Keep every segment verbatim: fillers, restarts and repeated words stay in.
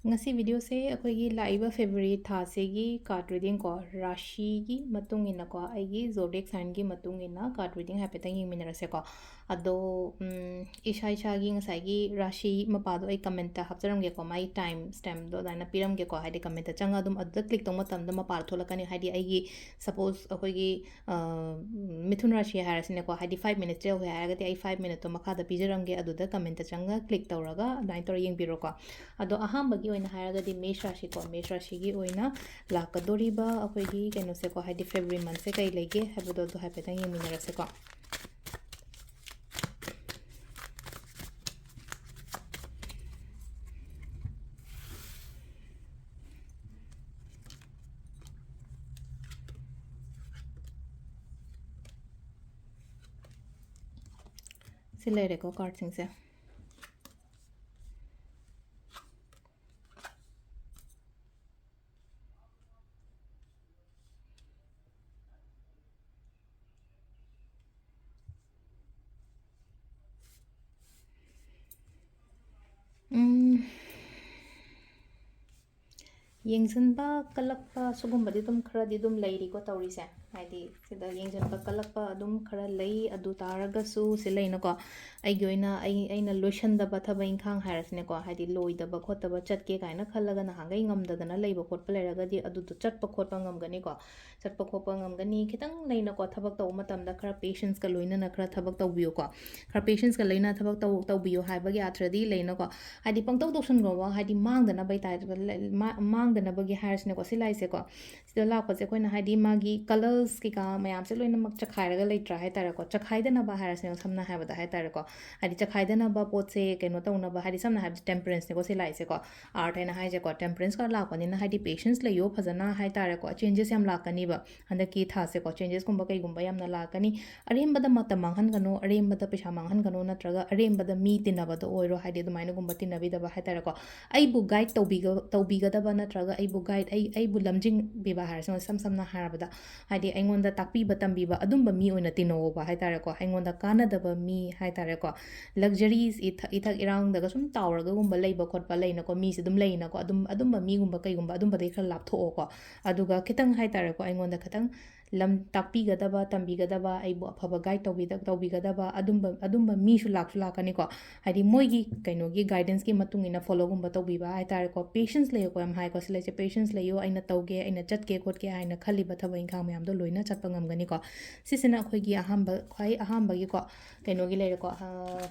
ꯉꯁꯤ ꯚꯤꯗꯤꯑꯣꯁꯦ ꯑꯩꯈꯣꯏꯒꯤ ꯂꯥꯛꯏꯕ ꯐꯦꯕ꯭ꯔꯨꯋꯥꯔꯤ ꯊꯥꯁꯤꯒꯤ card reading ꯀꯣ, ꯔꯥꯁꯤꯒꯤ ꯃꯇꯨꯡ ꯏꯟꯅꯀꯣ, ꯑꯩꯒꯤ zodiac signꯒꯤ ꯃꯇꯨꯡ ꯏꯟꯅ card reading ꯍꯥꯏꯐꯦꯠꯇꯪ ꯌꯦꯡꯃꯤꯟꯅꯔꯁꯦꯀꯣ꯫ ꯑꯗꯣ, ꯎꯝ, ꯏꯁꯥ ꯏꯁꯥꯒꯤ ꯉꯁꯥꯏꯒꯤ ꯔꯥꯁꯤ ꯃꯄꯥꯗꯣ ꯑꯩ commentꯇ ꯍꯥꯞꯆꯔꯝꯒꯦꯀꯣ, ꯃꯥꯒꯤ time stampꯗꯣ ꯑꯗꯨꯃꯥꯏꯅ ꯄꯤꯔꯝꯒꯦꯀꯣ, ꯍꯥꯏꯗꯤ commentꯇ ꯆꯪꯉ ꯑꯗꯨꯝ ꯑꯗꯨꯗ click ꯇꯧꯕ ꯃꯇꯝꯗ ꯃꯄꯥꯗꯣ ꯊꯣꯛꯂꯛꯀꯅꯤ꯫ ꯍꯥꯏꯗꯤ ꯑꯩꯒꯤ, suppose ꯑꯩꯈꯣꯏꯒꯤ, ꯑ, ꯃꯤꯊꯨꯟ ꯔꯥꯁꯤ ꯍꯥꯏꯔꯁꯤꯅꯦꯀꯣ, ꯍꯥꯏꯗꯤ five minutesꯇ ꯌꯧꯒꯦ ꯍꯥꯏꯔꯒꯗꯤ ꯑꯩ five minuteꯇꯣ ꯃꯈꯥꯗ ꯄꯤꯖꯔꯝꯒꯦ, ꯑꯗꯨꯗ commentꯇ ꯆꯪꯉ click ꯇꯧꯔꯒ ꯑꯗꯨꯃꯥꯏꯅ ꯇꯧꯔ ꯌꯦꯡꯕꯤꯔꯣꯀꯣ꯫ ꯑꯗꯣ ꯑꯍꯥꯟꯕꯒꯤ ꯑꯣꯏꯅ ꯍꯥꯏꯔꯒꯗꯤ ꯃꯦꯁ ꯔꯥꯁꯤꯀꯣ, ꯃꯦꯁ ꯔꯥꯁꯤꯒꯤ ꯑꯣꯏꯅ ꯂꯥꯛꯀꯗꯣꯔꯤꯕ ꯑꯩꯈꯣꯏꯒꯤ ꯀꯩꯅꯣꯁꯦꯀꯣ, ꯍꯥꯏꯗꯤ ꯐꯦꯕ꯭ꯔꯨꯋꯥꯔꯤ monthꯁꯦ ꯀꯩ ꯂꯩꯒꯦ ꯍꯥꯏꯕꯗꯣ ꯑꯗꯨ ꯍꯥꯏꯐꯦꯠꯇꯪ ꯌꯦꯡꯃꯤꯟꯅꯔꯁꯦꯀꯣ꯫ ꯁꯤ ꯂꯩꯔꯦꯀꯣ cardꯁꯤꯡꯁꯦ꯫ ꯎꯝ, ꯌꯦꯡꯁꯤꯟꯕ ꯀꯜꯂꯛꯄ ꯁꯤꯒꯨꯝꯕꯗꯤ ꯑꯗꯨꯝ ꯈꯔꯗꯤ ꯑꯗꯨꯝ ꯂꯩꯔꯤꯀꯣ ꯇꯧꯔꯤꯁꯦ꯫ ꯍꯥꯏꯗꯤ ꯁꯤꯗ ꯌꯦꯡꯁꯤꯟꯕ ꯀꯜꯂꯛꯄ ꯑꯗꯨꯝ ꯈꯔ ꯂꯩ꯫ ꯑꯗꯨ ꯇꯥꯔꯒꯁꯨ ꯁꯤ ꯂꯩꯅꯀꯣ, ꯑꯩꯒꯤ ꯑꯣꯏꯅ ꯑꯩ, ꯑꯩꯅ ꯂꯣꯏꯁꯟꯗꯕ ꯊꯕꯛ ꯏꯪꯈꯥꯡ ꯍꯥꯏꯔꯁꯤꯅꯦꯀꯣ, ꯍꯥꯏꯗꯤ ꯂꯣꯏꯗꯕ ꯈꯣꯠꯇꯕ ꯆꯠꯀꯦ ꯀꯥꯏꯅ ꯈꯜꯂꯒ ꯅꯍꯥꯟꯈꯩ ꯉꯝꯗꯗꯅ ꯂꯩꯕ ꯈꯣꯠꯄ ꯂꯩꯔꯒꯗꯤ ꯑꯗꯨꯗꯣ ꯆꯠꯄ ꯈꯣꯠꯄ ꯉꯝꯒꯅꯤꯀꯣ꯫ ꯆꯠꯄ ꯈꯣꯠꯄ ꯉꯝꯒꯅꯤ꯫ ꯈꯤꯇꯪ ꯂꯩꯅꯀꯣ, ꯊꯕꯛ ꯇꯧꯕ ꯃꯇꯝꯗ ꯈꯔ patienceꯀ ꯂꯣꯏꯅꯅ ꯈꯔ ꯊꯕꯛ ꯇꯧꯕꯤꯌꯨꯀꯣ꯫ ꯈꯔ patienceꯀ ꯂꯣꯏꯅꯅ ꯊꯕꯛ ꯇꯧ-, ꯇꯧꯕꯤꯌꯨ ꯍꯥꯏꯕꯒꯤ ꯑꯥꯊ꯭ꯔꯗꯤ ꯂꯩꯅꯀꯣ꯫ ꯍꯥꯏꯗꯤ ꯄꯪꯇꯧ ꯇꯧꯁꯟꯈ꯭ꯔꯣꯕ, ꯍꯥꯏꯗꯤ ꯃꯥꯡꯗꯅꯕꯒꯤ typeꯇ ꯂ-, ꯃꯥ-, ꯃꯥꯡꯗꯅꯕꯒꯤ ꯍꯥꯏꯔꯁꯤꯅꯦꯀꯣ, ꯁꯤ ꯂꯥꯏꯁꯦꯀꯣ꯫ ꯁꯤꯗ ꯂꯥꯛꯄꯁꯦ ꯑꯩꯈꯣꯏꯅ ꯍꯥꯏꯗꯤ ꯃꯥꯒꯤ colours ꯀꯩꯀꯥ ꯃꯌꯥꯝꯁꯦ ꯂꯣꯏꯅꯃꯛ ꯆꯈꯥꯏꯔꯒ ꯂꯩꯇ꯭ꯔꯥ ꯍꯥꯏ ꯇꯥꯔꯦꯀꯣ꯫ ꯆꯈꯥꯏꯗꯅꯕ ꯍꯥꯏꯔꯁꯤꯅꯦ, ꯁꯝꯅ ꯍꯥꯏꯕꯗ ꯍꯥꯏ ꯇꯥꯔꯦꯀꯣ꯫ ꯍꯥꯏꯗꯤ ꯆꯈꯥꯏꯗꯅꯕ ꯄꯣꯠꯁꯦ ꯀꯩꯅꯣ ꯇꯧꯅꯕ, ꯍꯥꯏꯗꯤ ꯁꯝꯅ ꯍꯥꯏꯕꯗ temperanceꯅꯦꯀꯣ ꯁꯤ ꯂꯥꯛꯏꯁꯦꯀꯣ꯫ Earth ꯍꯥꯏꯅ ꯍꯥꯏꯁꯦꯀꯣ, temperance card ꯂꯥꯛꯄꯅꯤꯅ ꯍꯥꯏꯗꯤ patience ꯂꯩꯌꯣ ꯐꯖꯅ ꯍꯥꯏ ꯇꯥꯔꯦꯀꯣ꯫ Changes ꯌꯥꯝ ꯂꯥꯛꯀꯅꯤꯕ ꯍꯟꯗꯛꯀꯤ ꯊꯥꯁꯦꯀꯣ, changesꯀꯨꯝꯕ ꯀꯩꯒꯨꯝꯕ ꯌꯥꯝꯅ ꯂꯥꯛꯀꯅꯤ꯫ ꯑꯔꯦꯝꯕꯗ ꯃꯇꯝ ꯃꯥꯡꯍꯟꯒꯅꯨ, ꯑꯔꯦꯝꯕꯗ ꯄꯩꯁꯥ ꯃꯥꯡꯍꯟꯒꯅꯨ, ꯅꯠꯇ꯭ꯔꯒ ꯑꯔꯦꯝꯕꯗ ꯃꯤ ꯇꯤꯟꯅꯕꯗ ꯑꯣꯏꯔꯣ, ꯍꯥꯏꯗꯤ ꯑꯗꯨꯃꯥꯏꯅꯒꯨꯝꯕ ꯇꯤꯟꯅꯕꯤꯗꯕ ꯍꯥꯏ ꯇꯥꯔꯦꯀꯣ꯫ ꯑꯩꯕꯨ guide ꯇꯧꯕꯤꯒ-, ꯇꯧꯕꯤꯒꯗꯕ ꯅꯠꯇ꯭ꯔꯒ ꯑꯩꯕꯨ guide, ꯑꯩ, ꯑꯩꯕꯨ ꯂꯝꯖꯤꯡꯕꯤꯕ ꯍꯥꯏꯔꯁꯤꯅ ꯏꯁꯝ ꯁꯝꯅ ꯍꯥꯏꯔꯕꯗ, ꯍꯥꯏꯗꯤ ꯑꯩꯉꯣꯟꯗ ꯇꯥꯛꯄꯤꯕ ꯇꯝꯕꯤꯕ ꯑꯗꯨꯝꯕ ꯃꯤ ꯑꯣꯏꯅ ꯇꯤꯟꯅꯧꯕ ꯍꯥꯏ ꯇꯥꯔꯦꯀꯣ꯫ ꯑꯩꯉꯣꯟꯗ ꯀꯥꯟꯅꯗꯕ ꯃꯤ ꯍꯥꯏ ꯇꯥꯔꯦꯀꯣ, ꯂꯛꯖꯔꯤꯁ ꯏꯊꯛ ꯏꯊꯛ ꯏꯔꯥꯡꯗꯒ ꯁꯨꯝ ꯇꯥꯎꯔꯒꯒꯨꯝꯕ ꯂꯩꯕ ꯈꯣꯠꯄ ꯂꯩꯅꯀꯣ, ꯃꯤꯁꯦ ꯑꯗꯨꯝ ꯂꯩꯅꯀꯣ, ꯑꯗꯨꯝ ꯑꯗꯨꯝꯕ ꯃꯤꯒꯨꯝꯕ ꯀꯩꯒꯨꯝꯕ ꯑꯗꯨꯝꯕꯗꯒꯤ ꯈꯔ ꯂꯥꯞꯊꯣꯛꯑꯣꯀꯣ꯫ ꯑꯗꯨꯒ ꯈꯤꯇꯪ ꯍꯥꯏ ꯇꯥꯔꯦꯀꯣ, ꯑꯩꯉꯣꯟꯗ ꯈꯤꯇꯪ ꯂꯝ ꯇꯥꯛꯄꯤꯒꯗꯕ ꯇꯝꯕꯤꯒꯗꯕ, ꯑꯩꯕꯨ ꯑꯐꯕ ꯒꯥꯏꯗ ꯇꯧꯕꯤꯗ ꯇꯧꯕꯤꯒꯗꯕ ꯑꯗꯨꯝꯕ ꯑꯗꯨꯝꯕ ꯃꯤꯁꯨ ꯂꯥꯛꯁꯨ ꯂꯥꯛꯀꯅꯤꯀꯣ꯫ ꯍꯥꯏꯗꯤ ꯃꯣꯏꯒꯤ ꯀꯩꯅꯣꯒꯤ ꯒꯥꯏꯗꯦꯟꯁꯀꯤ ꯃꯇꯨꯡ ꯏꯟꯅ ꯐꯣꯂꯣꯒꯨꯝꯕ ꯇꯧꯕꯤꯕ ꯍꯥꯏ ꯇꯥꯔꯦꯀꯣ꯫ ꯄꯦꯁꯦꯟꯁ ꯂꯩꯌꯨꯀꯣ ꯌꯥꯝ ꯍꯥꯏꯀꯣ ꯁꯤ ꯂꯩꯁꯦ, ꯄꯦꯁꯦꯟꯁ ꯂꯩꯌꯨ, ꯑꯩꯅ ꯇꯧꯒꯦ, ꯑꯩꯅ ꯆꯠꯀꯦ ꯈꯣꯠꯀꯦ ꯍꯥꯏꯅ ꯈꯜꯂꯤꯕ ꯊꯕꯛ ꯏꯪꯈꯥꯡ ꯃꯌꯥꯝꯗꯣ ꯂꯣꯏꯅ ꯆꯠꯄ ꯉꯝꯒꯅꯤꯀꯣ꯫ ꯁꯤꯁꯤꯅ ꯑꯩꯈꯣꯏꯒꯤ ꯑꯍꯥꯟꯕ, ꯈ꯭ꯋꯥꯏ ꯑꯍꯥꯟꯕꯒꯤꯀꯣ ꯀꯩꯅꯣꯒꯤ ꯂꯩꯔꯦꯀꯣ, ꯑ,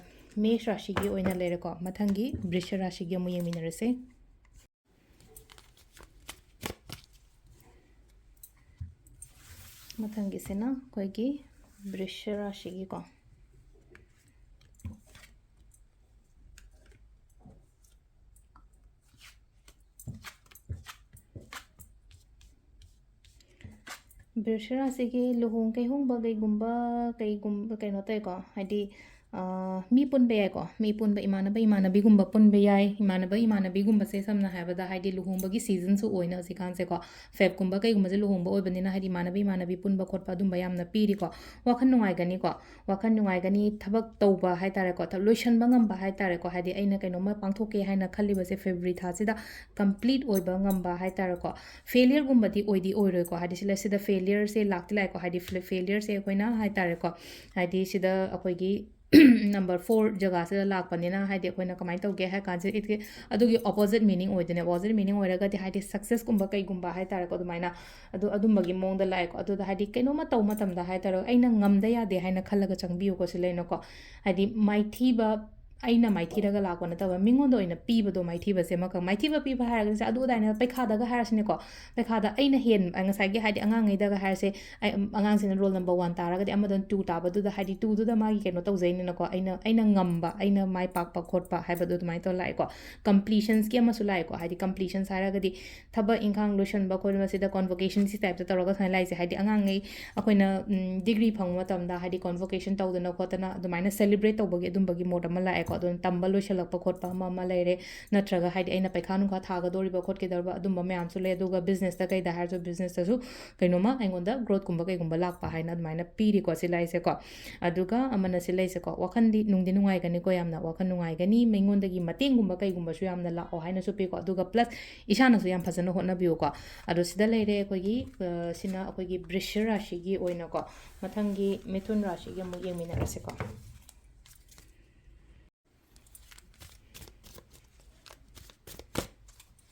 ꯃꯦꯁ ꯔꯥꯁꯤꯒꯤ ꯑꯣꯏꯅ ꯂꯩꯔꯦꯀꯣ꯫ ꯃꯊꯪꯒꯤ ꯕ꯭ꯔꯤꯁ ꯔꯥꯁꯤꯒꯤ ꯑꯃꯨꯛ ꯌꯦꯡꯃꯤꯟꯅꯔꯁꯦ꯫ ꯃꯊꯪꯒꯤꯁꯤꯅ ꯑꯩꯈꯣꯏꯒꯤ ꯕ꯭ꯔꯤꯁ ꯔꯥꯁꯤꯒꯤꯀꯣ꯫ ꯕ꯭ꯔꯤꯁ ꯔꯥꯁꯤꯒꯤ ꯂꯨꯍꯣꯡ ꯀꯩꯍꯣꯡꯕ ꯀꯩꯒꯨꯝꯕ, ꯀꯩꯒꯨꯝꯕ ꯀꯩꯅꯣ ꯇꯧꯋꯦꯀꯣ, ꯍꯥꯏꯗꯤ, ꯑ, ꯃꯤ ꯄꯨꯟꯕ ꯌꯥꯏꯀꯣ, ꯃꯤ ꯄꯨꯟꯕ, ꯏꯃꯥꯟꯅꯕ ꯏꯃꯥꯟꯅꯕꯤꯒꯨꯝꯕ ꯄꯨꯟꯕ ꯌꯥꯏ꯫ ꯏꯃꯥꯟꯅꯕ ꯏꯃꯥꯟꯅꯕꯤꯒꯨꯝꯕꯁꯦ ꯁꯝꯅ ꯍꯥꯏꯔꯕꯗ ꯍꯥꯏꯗꯤ ꯂꯨꯍꯣꯡꯕꯒꯤ ꯁꯤꯖꯟꯁꯨ ꯑꯣꯏꯅ ꯍꯧꯖꯤꯛꯀꯥꯟꯁꯦꯀꯣ, ꯐꯦꯕꯀꯨꯝꯕ ꯀꯩꯒꯨꯝꯕꯁꯦ ꯂꯨꯍꯣꯡꯕ ꯑꯣꯏꯕꯅꯤꯅ ꯍꯥꯏꯗꯤ ꯏꯃꯥꯟꯅꯕ ꯏꯃꯥꯟꯅꯕꯤ ꯄꯨꯟꯕ ꯈꯣꯠꯄ ꯑꯗꯨꯝꯕ ꯌꯥꯝꯅ ꯄꯤꯔꯤꯀꯣ꯫ ꯋꯥꯈꯜ ꯅꯨꯡꯉꯥꯏꯒꯅꯤꯀꯣ, ꯋꯥꯈꯜ ꯅꯨꯡꯉꯥꯏꯒꯅꯤ꯫ ꯊꯕꯛ ꯇꯧꯕ ꯍꯥꯏ ꯇꯥꯔꯦꯀꯣ, ꯊ-, ꯂꯣꯏꯁꯟꯕ ꯉꯝꯕ ꯍꯥꯏ ꯇꯥꯔꯦꯀꯣ, ꯍꯥꯏꯗꯤ ꯑꯩꯅ ꯀꯩꯅꯣꯝꯃ ꯄꯥꯡꯊꯣꯛꯀꯦ ꯍꯥꯏꯅ ꯈꯜꯂꯤꯕꯁꯦ ꯐꯦꯕ꯭ꯔꯨꯋꯥꯔꯤ ꯊꯥꯁꯤꯗ ꯀꯝꯄ꯭ꯂꯤꯠ ꯑꯣꯏꯕ ꯉꯝꯕ ꯍꯥꯏ ꯇꯥꯔꯦꯀꯣ꯫ ꯐꯦꯂꯤꯌꯔꯒꯨꯝꯕꯗꯤ ꯑꯣꯏꯗꯤ ꯑꯣꯏꯔꯣꯏꯀꯣ, ꯍꯥꯏꯗꯤ ꯁꯤꯗ, ꯁꯤꯗ ꯐꯦꯂꯤꯌꯔꯁꯦ ꯂꯥꯛꯇꯤ ꯂꯥꯛꯑꯦꯀꯣ, ꯍꯥꯏꯗꯤ ꯐꯦ-, ꯐꯦꯂꯤꯌꯔꯁꯦ ꯑꯩꯈꯣꯏꯅ ꯍꯥꯏ ꯇꯥꯔꯦꯀꯣ, ꯍꯥꯏꯗꯤ ꯁꯤꯗ ꯑꯩꯈꯣꯏꯒꯤ ꯅꯝꯕꯔ ꯐꯣꯔ ꯖꯒꯥꯁꯤꯗ ꯂꯥꯛꯄꯅꯤꯅ ꯍꯥꯏꯗꯤ ꯑꯩꯈꯣꯏꯅ ꯀꯃꯥꯏꯅ ꯇꯧꯒꯦ ꯍꯥꯏ ꯀꯥꯟꯁꯤꯗ, it-, ꯑꯗꯨꯒꯤ ꯑꯣꯄꯣꯖꯤꯠ ꯃꯤꯅꯤꯡ ꯑꯣꯏꯗꯣꯏꯅꯦ꯫ ꯑꯣꯄꯣꯖꯤꯠ ꯃꯤꯅꯤꯡ ꯑꯣꯏꯔꯒꯗꯤ ꯍꯥꯏꯗꯤ ꯁꯛꯁꯦꯁꯀꯨꯝꯕ ꯀꯩꯒꯨꯝꯕ ꯍꯥꯏ ꯇꯥꯔꯦꯀꯣ, ꯑꯗꯨꯃꯥꯏꯅ ꯑꯗꯨ, ꯑꯗꯨꯝꯕꯒꯤ ꯃꯑꯣꯡꯗ ꯂꯥꯛꯑꯦꯀꯣ꯫ ꯑꯗꯨꯗ ꯍꯥꯏꯗꯤ ꯀꯩꯅꯣꯝꯃ ꯇꯧꯕ ꯃꯇꯝꯗ ꯍꯥꯏ ꯇꯥꯔꯦ, ꯑꯩꯅ ꯉꯝꯗ ꯌꯥꯗꯦ ꯍꯥꯏꯅ ꯈꯜꯂꯒ ꯆꯪꯕꯤꯌꯨꯀꯣ ꯁꯤ ꯂꯩꯅꯀꯣ꯫ ꯍꯥꯏꯗꯤ ꯃꯥꯏꯊꯤꯕ, ꯑꯩꯅ ꯃꯥꯏꯊꯤꯔꯒ ꯂꯥꯛꯄ ꯅꯠꯇꯕ, ꯃꯤꯉꯣꯟꯗ ꯑꯣꯏꯅ ꯄꯤꯕꯗꯣ, ꯃꯥꯏꯊꯤꯕꯁꯦ ꯑꯃꯈꯛ꯫ ꯃꯥꯏꯊꯤꯕ ꯄꯤꯕ ꯍꯥꯏꯔꯒꯗꯤ ꯑꯗꯨ ꯑꯗꯥꯏꯅ ꯄꯩꯈꯥꯗꯒ ꯍꯥꯏꯔꯁꯤꯅꯦꯀꯣ, ꯄꯩꯈꯥꯗ ꯑꯩꯅ ꯍꯦꯟ-, ꯉꯁꯥꯏꯒꯤ ꯍꯥꯏꯗꯤ ꯑꯉꯥꯡꯉꯩꯗꯒ ꯍꯥꯏꯔꯁꯦ, ꯑꯩ, ꯑꯉꯥꯡꯁꯤꯅ ꯔꯣꯜ ꯅꯝꯕꯔ ꯋꯥꯟ ꯇꯥꯔꯒꯗꯤ ꯑꯃꯗꯨꯅ ꯇꯨ ꯇꯥꯕꯗꯨꯗ ꯍꯥꯏꯗꯤ ꯇꯨꯗꯨꯗ ꯃꯥꯒꯤ ꯀꯩꯅꯣ ꯇꯧꯖꯩꯅꯤꯅꯀꯣ, ꯑꯩꯅ, ꯑꯩꯅ ꯉꯝꯕ, ꯑꯩꯅ ꯃꯥꯏ ꯄꯥꯛꯄ ꯈꯣꯠꯄ ꯍꯥꯏꯕꯗꯣ ꯑꯗꯨꯃꯥꯏꯅ ꯇꯧꯔ ꯂꯥꯛꯑꯦꯀꯣ꯫ ꯀꯝꯄ꯭ꯂꯤꯁꯟꯁꯀꯤ ꯑꯃꯁꯨ ꯂꯥꯛꯑꯦꯀꯣ, ꯍꯥꯏꯗꯤ ꯀꯝꯄ꯭ꯂꯤꯁꯟꯁ ꯍꯥꯏꯔꯒꯗꯤ ꯊꯕꯛ ꯏꯪꯈꯥꯡ ꯂꯣꯏꯁꯟꯕ ꯈꯣꯠꯄꯁꯤꯗ ꯀꯣꯟꯚꯣꯀꯦꯁꯟꯁꯤ ꯇꯥꯏꯞꯇ ꯇꯧꯔꯒ ꯁꯨꯃꯥꯏꯅ ꯂꯥꯛꯏꯁꯦ, ꯍꯥꯏꯗꯤ ꯑꯉꯥꯡꯉꯩ ꯑꯩꯈꯣꯏꯅ, ꯎꯝ, ꯗꯤꯒ꯭ꯔꯤ ꯐꯪꯕ ꯃꯇꯝꯗ ꯍꯥꯏꯗꯤ ꯀꯣꯟꯚꯣꯀꯦꯁꯟ ꯇꯧꯗꯅ ꯈꯣꯠꯇꯅ ꯑꯗꯨꯃꯥꯏꯅ ꯁꯦꯂꯤꯕ꯭ꯔꯦꯠ ꯇꯧꯕꯒꯤ ꯑꯗꯨꯝꯕꯒꯤ ꯃꯣꯠ ꯑꯃ ꯂꯥꯛꯑꯦꯀꯣ꯫ ꯀꯣ, ꯑꯗꯨꯅ ꯇꯝꯕ ꯂꯣꯏꯁꯤꯜꯂꯛꯄ ꯈꯣꯠꯄ ꯑꯃ ꯑꯃ ꯂꯩꯔꯦ, ꯅꯠꯇ꯭ꯔꯒ ꯍꯥꯏꯗꯤ ꯑꯩꯅ ꯄꯩꯈꯥ ꯅꯨꯡꯈꯥ ꯊꯥꯒꯗꯧꯔꯤꯕ ꯈꯣꯠꯀꯗꯧꯔꯤꯕ ꯑꯗꯨꯝꯕ ꯃꯌꯥꯝꯁꯨ ꯂꯩ꯫ ꯑꯗꯨꯒ businessꯇ ꯀꯩꯗ ꯍꯥꯏꯔꯁꯨ, businessꯇꯁꯨ ꯀꯩꯅꯣꯝꯃ ꯑꯩꯉꯣꯟꯗ growthꯀꯨꯝꯕ ꯀꯩꯒꯨꯝꯕ ꯂꯥꯛꯄ ꯍꯥꯏꯅ ꯑꯗꯨꯃꯥꯏꯅ ꯄꯤꯔꯤꯀꯣ ꯁꯤ ꯂꯩꯁꯦꯀꯣ꯫ ꯑꯗꯨꯒ ꯑꯃꯅ ꯁꯤ ꯂꯩꯁꯦꯀꯣ, ꯋꯥꯈꯜꯗꯤ ꯅꯨꯡꯗꯤ ꯅꯨꯡꯉꯥꯏꯒꯅꯤꯀꯣ, ꯌꯥꯝꯅ ꯋꯥꯈꯜ ꯅꯨꯡꯉꯥꯏꯒꯅꯤ, ꯃꯤꯉꯣꯟꯗꯒꯤ ꯃꯇꯦꯡꯒꯨꯝꯕ ꯀꯩꯒꯨꯝꯕꯁꯨ ꯌꯥꯝꯅ ꯂꯥꯛꯑꯣ ꯍꯥꯏꯅꯁꯨ ꯄꯤꯀꯣ꯫ ꯑꯗꯨꯒ plus ꯏꯁꯥꯅꯁꯨ ꯌꯥꯝ ꯐꯖꯅ ꯍꯣꯠꯅꯕꯤꯌꯨꯀꯣ꯫ ꯑꯗꯣ ꯁꯤꯗ ꯂꯩꯔꯦ ꯑꯩꯈꯣꯏꯒꯤ, ꯑ, ꯁꯤꯅ ꯑꯩꯈꯣꯏꯒꯤ ꯕ꯭ꯔꯤꯁ ꯔꯥꯁꯤꯒꯤ ꯑꯣꯏꯅꯀꯣ꯫ ꯃꯊꯪꯒꯤ ꯃꯤꯊꯨꯟ ꯔꯥꯁꯤꯒꯤ ꯑꯃꯨꯛ ꯌꯦꯡꯃꯤꯟꯅꯔꯁꯤꯀꯣ꯫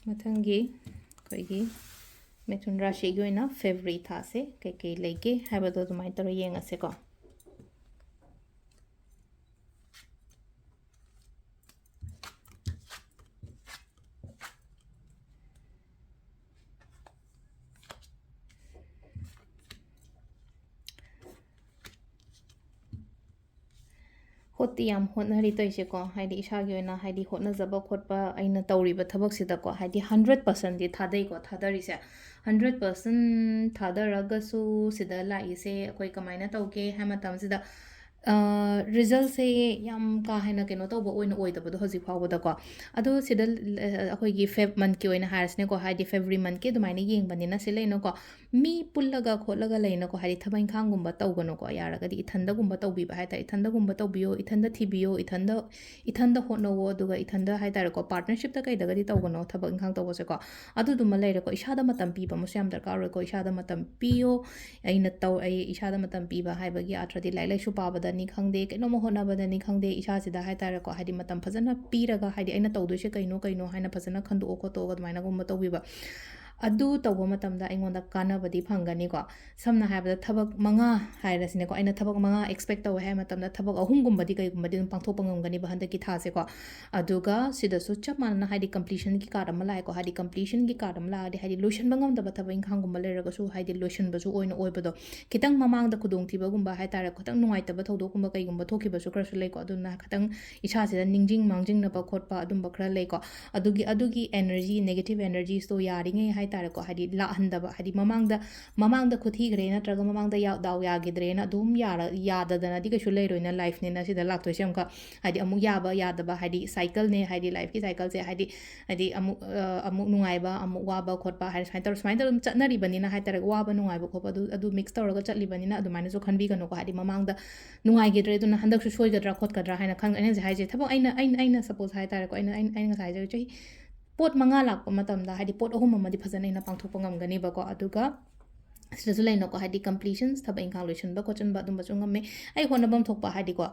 ꯃꯊꯪꯒꯤ ꯑꯩꯈꯣꯏꯒꯤ ꯃꯤꯊꯨꯟ ꯔꯥꯁꯤꯒꯤ ꯑꯣꯏꯅ February ꯊꯥꯁꯦ ꯀꯩꯀꯩ ꯂꯩꯒꯦ ꯍꯥꯏꯕꯗꯣ ꯑꯗꯨꯃꯥꯏꯅ ꯇꯧꯔ ꯌꯦꯡꯉꯁꯦꯀꯣ꯫ ꯍꯣꯠꯇꯤ ꯌꯥꯝ ꯍꯣꯠꯅꯔꯤ ꯇꯧꯔꯤꯁꯦꯀꯣ, ꯍꯥꯏꯗꯤ ꯏꯁꯥꯒꯤ ꯑꯣꯏꯅ ꯍꯥꯏꯗꯤ ꯍꯣꯠꯅꯖꯕ ꯈꯣꯠꯄ ꯑꯩꯅ ꯇꯧꯔꯤꯕ ꯊꯕꯛꯁꯤꯗꯀꯣ, ꯍꯥꯏꯗꯤ hundred percentꯗꯤ ꯊꯥꯗꯩꯀꯣ, ꯊꯥꯗꯔꯤꯁꯦ hundred percent ꯊꯥꯗꯔꯒꯁꯨ ꯁꯤꯗ ꯂꯥꯛꯏꯁꯦ ꯑꯩꯈꯣꯏ ꯀꯃꯥꯏꯅ ꯇꯧꯒꯦ ꯍꯥꯏ ꯃꯇꯝꯁꯤꯗ, resultꯁꯦ ꯌꯥꯝ ꯀꯥ ꯍꯦꯟꯅ ꯀꯩꯅꯣ ꯇꯧꯕ ꯑꯣꯏꯅ ꯑꯣꯏꯗꯕꯗꯣ ꯍꯧꯖꯤꯛ ꯐꯥꯎꯕꯗꯀꯣ꯫ ꯑꯗꯣ ꯁꯤꯗ, ꯑ, ꯑꯩꯈꯣꯏꯒꯤ Feb monthꯀꯤ ꯑꯣꯏꯅ ꯍꯥꯏꯔꯁꯤꯅꯦꯀꯣ, ꯍꯥꯏꯗꯤ February monthꯀꯤ ꯑꯗꯨꯃꯥꯏꯅ ꯌꯦꯡꯕꯅꯤꯅ ꯁꯤ ꯂꯩꯅꯀꯣ, ꯃꯤ ꯄꯨꯜꯂꯒ ꯈꯣꯠꯂꯒ ꯂꯩꯅꯀꯣ, ꯍꯥꯏꯗꯤ ꯊꯕꯛ ꯏꯪꯈꯥꯡꯒꯨꯝꯕ ꯇꯧꯒꯅꯨꯀꯣ, ꯌꯥꯔꯒꯗꯤ ꯏꯊꯟꯗꯒꯨꯝꯕ ꯇꯧꯕꯤꯕ ꯍꯥꯏ ꯇꯥꯔꯦ, ꯏꯊꯟꯗꯒꯨꯝꯕ ꯇꯧꯕꯤꯌꯣ, ꯏꯊꯟꯗ ꯊꯤꯕꯤꯌꯣ, ꯏꯊꯟꯗ, ꯏꯊꯟꯗ ꯍꯣꯠꯅꯧꯋꯣ, ꯑꯗꯨꯒ ꯏꯊꯟꯗ ꯍꯥꯏ ꯇꯥꯔꯦꯀꯣ, partnershipꯇ ꯀꯩꯗꯒꯗꯤ ꯇꯧꯒꯅꯣ ꯊꯕꯛ ꯏꯪꯈꯥꯡ ꯇꯧꯕꯁꯦꯀꯣ꯫ ꯑꯗꯨꯗꯨꯃ ꯂꯩꯔꯦꯀꯣ, ꯏꯁꯥꯗ ꯃꯇꯝ ꯄꯤꯕ ꯑꯃꯁꯨ ꯌꯥꯝ ꯗꯔꯀꯥꯔ ꯑꯣꯏꯀꯣ, ꯏꯁꯥꯗ ꯃꯇꯝ ꯄꯤꯌꯣ꯫ ꯑꯩꯅ ꯇꯧ-, ꯑꯩ ꯏꯁꯥꯗ ꯃꯇꯝ ꯄꯤꯕ ꯍꯥꯏꯕꯒꯤ ꯑꯥꯔꯊꯗꯤ ꯂꯥꯏꯔꯤꯛ ꯂꯥꯏꯁꯨ ꯄꯥꯕꯗꯅꯤ ꯈꯪꯗꯦ, ꯀꯩꯅꯣꯝꯃ ꯍꯣꯠꯅꯕꯗꯅꯤ ꯈꯪꯗꯦ, ꯏꯁꯥꯁꯤꯗ ꯍꯥꯏ ꯇꯥꯔꯦꯀꯣ, ꯍꯥꯏꯗꯤ ꯃꯇꯝ ꯐꯖꯅ ꯄꯤꯔꯒ, ꯍꯥꯏꯗꯤ ꯑꯩꯅ ꯇꯧꯗꯣꯏꯁꯦ ꯀꯩꯅꯣ, ꯀꯩꯅꯣ ꯍꯥꯏꯅ ꯐꯖꯅ ꯈꯟꯗꯣꯛꯑ ꯈꯣꯠꯇꯣꯛꯑꯒ ꯑꯗꯨꯃꯥꯏꯅꯒꯨꯝꯕ ꯇꯧꯕꯤꯕ꯫ ꯑꯗꯨ ꯇꯧꯕ ꯃꯇꯝꯗ ꯑꯩꯉꯣꯟꯗ ꯀꯥꯟꯅꯕꯗꯤ ꯐꯪꯒꯅꯤꯀꯣ꯫ ꯁꯝꯅ ꯍꯥꯏꯔꯕꯗ ꯊꯕꯛ ꯃꯉꯥ ꯍꯥꯏꯔꯁꯤꯅꯦꯀꯣ, ꯑꯩꯅ ꯊꯕꯛ ꯃꯉꯥ expect ꯇꯧꯋꯦ ꯍꯥꯏ ꯃꯇꯝꯗ ꯊꯕꯛ ꯑꯍꯨꯝꯒꯨꯝꯕꯗꯤ ꯀꯩꯒꯨꯝꯕꯗꯤ ꯑꯗꯨꯝ ꯄꯥꯡꯊꯣꯛꯄ ꯉꯝꯒꯅꯤꯕ ꯍꯟꯗꯛꯀꯤ ꯊꯥꯁꯦꯀꯣ꯫ ꯑꯗꯨꯒ ꯁꯤꯗꯁꯨ ꯆꯞ ꯃꯥꯟꯅꯅ ꯍꯥꯏꯗꯤ completionꯒꯤ card ꯑꯃ ꯂꯥꯛꯑꯦꯀꯣ, ꯍꯥꯏꯗꯤ completionꯒꯤ card ꯑꯃ ꯂꯥꯛꯑꯗꯤ ꯍꯥꯏꯗꯤ ꯂꯣꯏꯁꯤꯟꯕ ꯉꯝꯗꯕ ꯊꯕꯛ ꯏꯪꯈꯥꯡꯒꯨꯝꯕ ꯂꯩꯔꯒꯁꯨ ꯍꯥꯏꯗꯤ ꯂꯣꯏꯁꯤꯟꯕꯁꯨ ꯑꯣꯏꯅ ꯑꯣꯏꯕꯗꯣ, ꯈꯤꯇꯪ ꯃꯃꯥꯡꯗ ꯈꯨꯗꯣꯡꯊꯤꯕꯒꯨꯝꯕ ꯍꯥꯏ ꯇꯥꯔꯦ, ꯈꯤꯇꯪ ꯅꯨꯡꯉꯥꯏꯇꯕ ꯊꯧꯗꯣꯛꯀꯨꯝꯕ ꯀꯩꯒꯨꯝꯕ ꯊꯣꯛꯈꯤꯕꯁꯨ ꯈꯔꯁꯨ ꯂꯩꯀꯣ, ꯑꯗꯨꯅ ꯈꯤꯇꯪ ꯏꯁꯥꯁꯤꯗ ꯅꯤꯡꯁꯤꯡ ꯃꯥꯡꯖꯤꯡꯅꯕ ꯈꯣꯠꯄ ꯑꯗꯨꯝꯕ ꯈꯔ ꯂꯩꯀꯣ꯫ ꯑꯗꯨꯒꯤ, ꯑꯗꯨꯒꯤ energy, negative energiesꯇꯣ ꯌꯥꯔꯤꯉꯩ ꯍꯥꯏ ꯍꯥꯏꯇꯥꯔꯦꯀꯣ, ꯍꯥꯏꯗꯤ ꯂꯥꯛꯍꯟꯗꯕ, ꯍꯥꯏꯗꯤ ꯃꯃꯥꯡꯗ, ꯃꯃꯥꯡꯗ ꯈꯨꯠꯊꯤꯈ꯭ꯔꯦ ꯅꯠꯇ꯭ꯔꯒ ꯃꯃꯥꯡꯗ ꯌꯥ-, ꯗꯥꯎ ꯌꯥꯈꯤꯗ꯭ꯔꯦꯅ ꯑꯗꯨꯝ ꯌꯥꯔ-, ꯌꯥꯗꯗꯅꯗꯤ ꯀꯩꯁꯨ ꯂꯩꯔꯣꯏꯅ, life ꯅꯤꯅ ꯁꯤꯗ ꯂꯥꯛꯇꯣꯏꯁꯦ ꯑꯃꯨꯛꯀ꯫ ꯍꯥꯏꯗꯤ ꯑꯃꯨꯛ ꯌꯥꯕ ꯌꯥꯗꯕ, ꯍꯥꯏꯗꯤ cycle ꯅꯦ, ꯍꯥꯏꯗꯤ life ꯀꯤ cycle ꯁꯦ, ꯍꯥꯏꯗꯤ, ꯍꯥꯏꯗꯤ ꯑꯃꯨꯛ, ꯑ, ꯑꯃꯨꯛ ꯅꯨꯡꯉꯥꯏꯕ, ꯑꯃꯨꯛ ꯋꯥꯕ ꯈꯣꯠꯄ ꯍꯥꯏꯔ ꯁꯨꯃꯥꯏꯅ ꯇꯧꯔ, ꯁꯨꯃꯥꯏꯅ ꯇꯧꯔ ꯑꯗꯨꯝ ꯆꯠꯅꯔꯤꯕꯅꯤꯅ ꯍꯥꯏꯇꯥꯔꯦ, ꯋꯥꯕ ꯅꯨꯡꯉꯥꯏꯕ ꯈꯣꯠꯄ ꯑꯗꯨ, ꯑꯗꯨ mix ꯇꯧꯔꯒ ꯆꯠꯂꯤꯕꯅꯤꯅ ꯑꯗꯨꯃꯥꯏꯅꯁꯨ ꯈꯟꯕꯤꯒꯅꯨꯀꯣ꯫ ꯍꯥꯏꯗꯤ ꯃꯃꯥꯡꯗ ꯅꯨꯡꯉꯥꯏꯈꯤꯗ꯭ꯔꯦ, ꯑꯗꯨꯅ ꯍꯟꯗꯛꯁꯨ ꯁꯣꯏꯒꯗ꯭ꯔꯥ ꯈꯣꯠꯀꯗ꯭ꯔꯥ ꯍꯥꯏꯅ ꯈꯟ-, ꯑꯩꯅ ꯍꯧꯖꯤꯛ ꯍꯥꯏꯁꯦ, ꯊꯕꯛ ꯑꯩꯅ, ꯑꯩꯅ, ꯑꯩꯅ suppose ꯍꯥꯏꯇꯥꯔꯦꯀꯣ, ꯑꯩꯅ, ꯑꯩꯅ, ꯑꯩꯅ ꯉꯁꯥꯏ ꯍꯥꯏꯖꯔꯤꯕ ꯆꯍꯤ ꯄꯣꯠ ꯃꯉꯥ ꯂꯥꯛꯄ ꯃꯇꯝꯗ, ꯍꯥꯏꯗꯤ ꯄꯣꯠ ꯑꯍꯨꯝ ꯑꯃꯗꯤ ꯐꯖꯅ ꯑꯩꯅ ꯄꯥꯡꯊꯣꯛꯄ ꯉꯝꯒꯅꯤꯕꯀꯣ꯫ ꯑꯗꯨꯒ ꯁꯤꯗꯁꯨ ꯂꯩꯅꯀꯣ, ꯍꯥꯏꯗꯤ completions, ꯊꯕꯛ ꯏꯪꯈꯥꯡ ꯂꯣꯏꯁꯤꯟꯕ ꯈꯣꯠꯆꯤꯟꯕ ꯑꯗꯨꯝꯕꯁꯨ ꯉꯝꯃꯦ꯫ ꯑꯩ ꯍꯣꯠꯅꯐꯝ ꯊꯣꯛꯄ, ꯍꯥꯏꯗꯤꯀꯣ,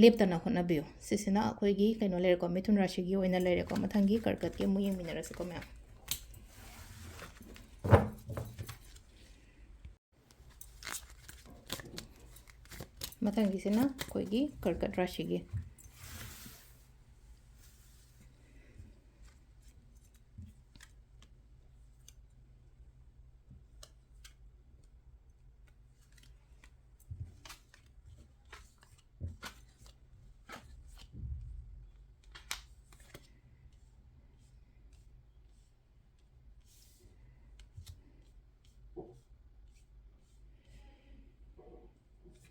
ꯂꯦꯞꯇꯅ ꯍꯣꯠꯅꯕꯤꯌꯨ꯫ ꯁꯤꯁꯤꯅ ꯑꯩꯈꯣꯏꯒꯤ ꯀꯩꯅꯣ ꯂꯩꯔꯦꯀꯣ, ꯃꯤꯊꯨꯟ ꯔꯥꯁꯤꯒꯤ ꯑꯣꯏꯅ ꯂꯩꯔꯦꯀꯣ꯫ ꯃꯊꯪꯒꯤ ꯀꯔꯀꯠꯀꯤ ꯑꯃꯨꯛ ꯌꯦꯡꯃꯤꯟꯅꯔꯁꯤꯀꯣ, ꯃꯌꯥꯝ꯫ ꯃꯊꯪꯒꯤꯁꯤꯅ ꯑꯩꯈꯣꯏꯒꯤ ꯀꯔꯀꯠ ꯔꯥꯁꯤꯒꯤ꯫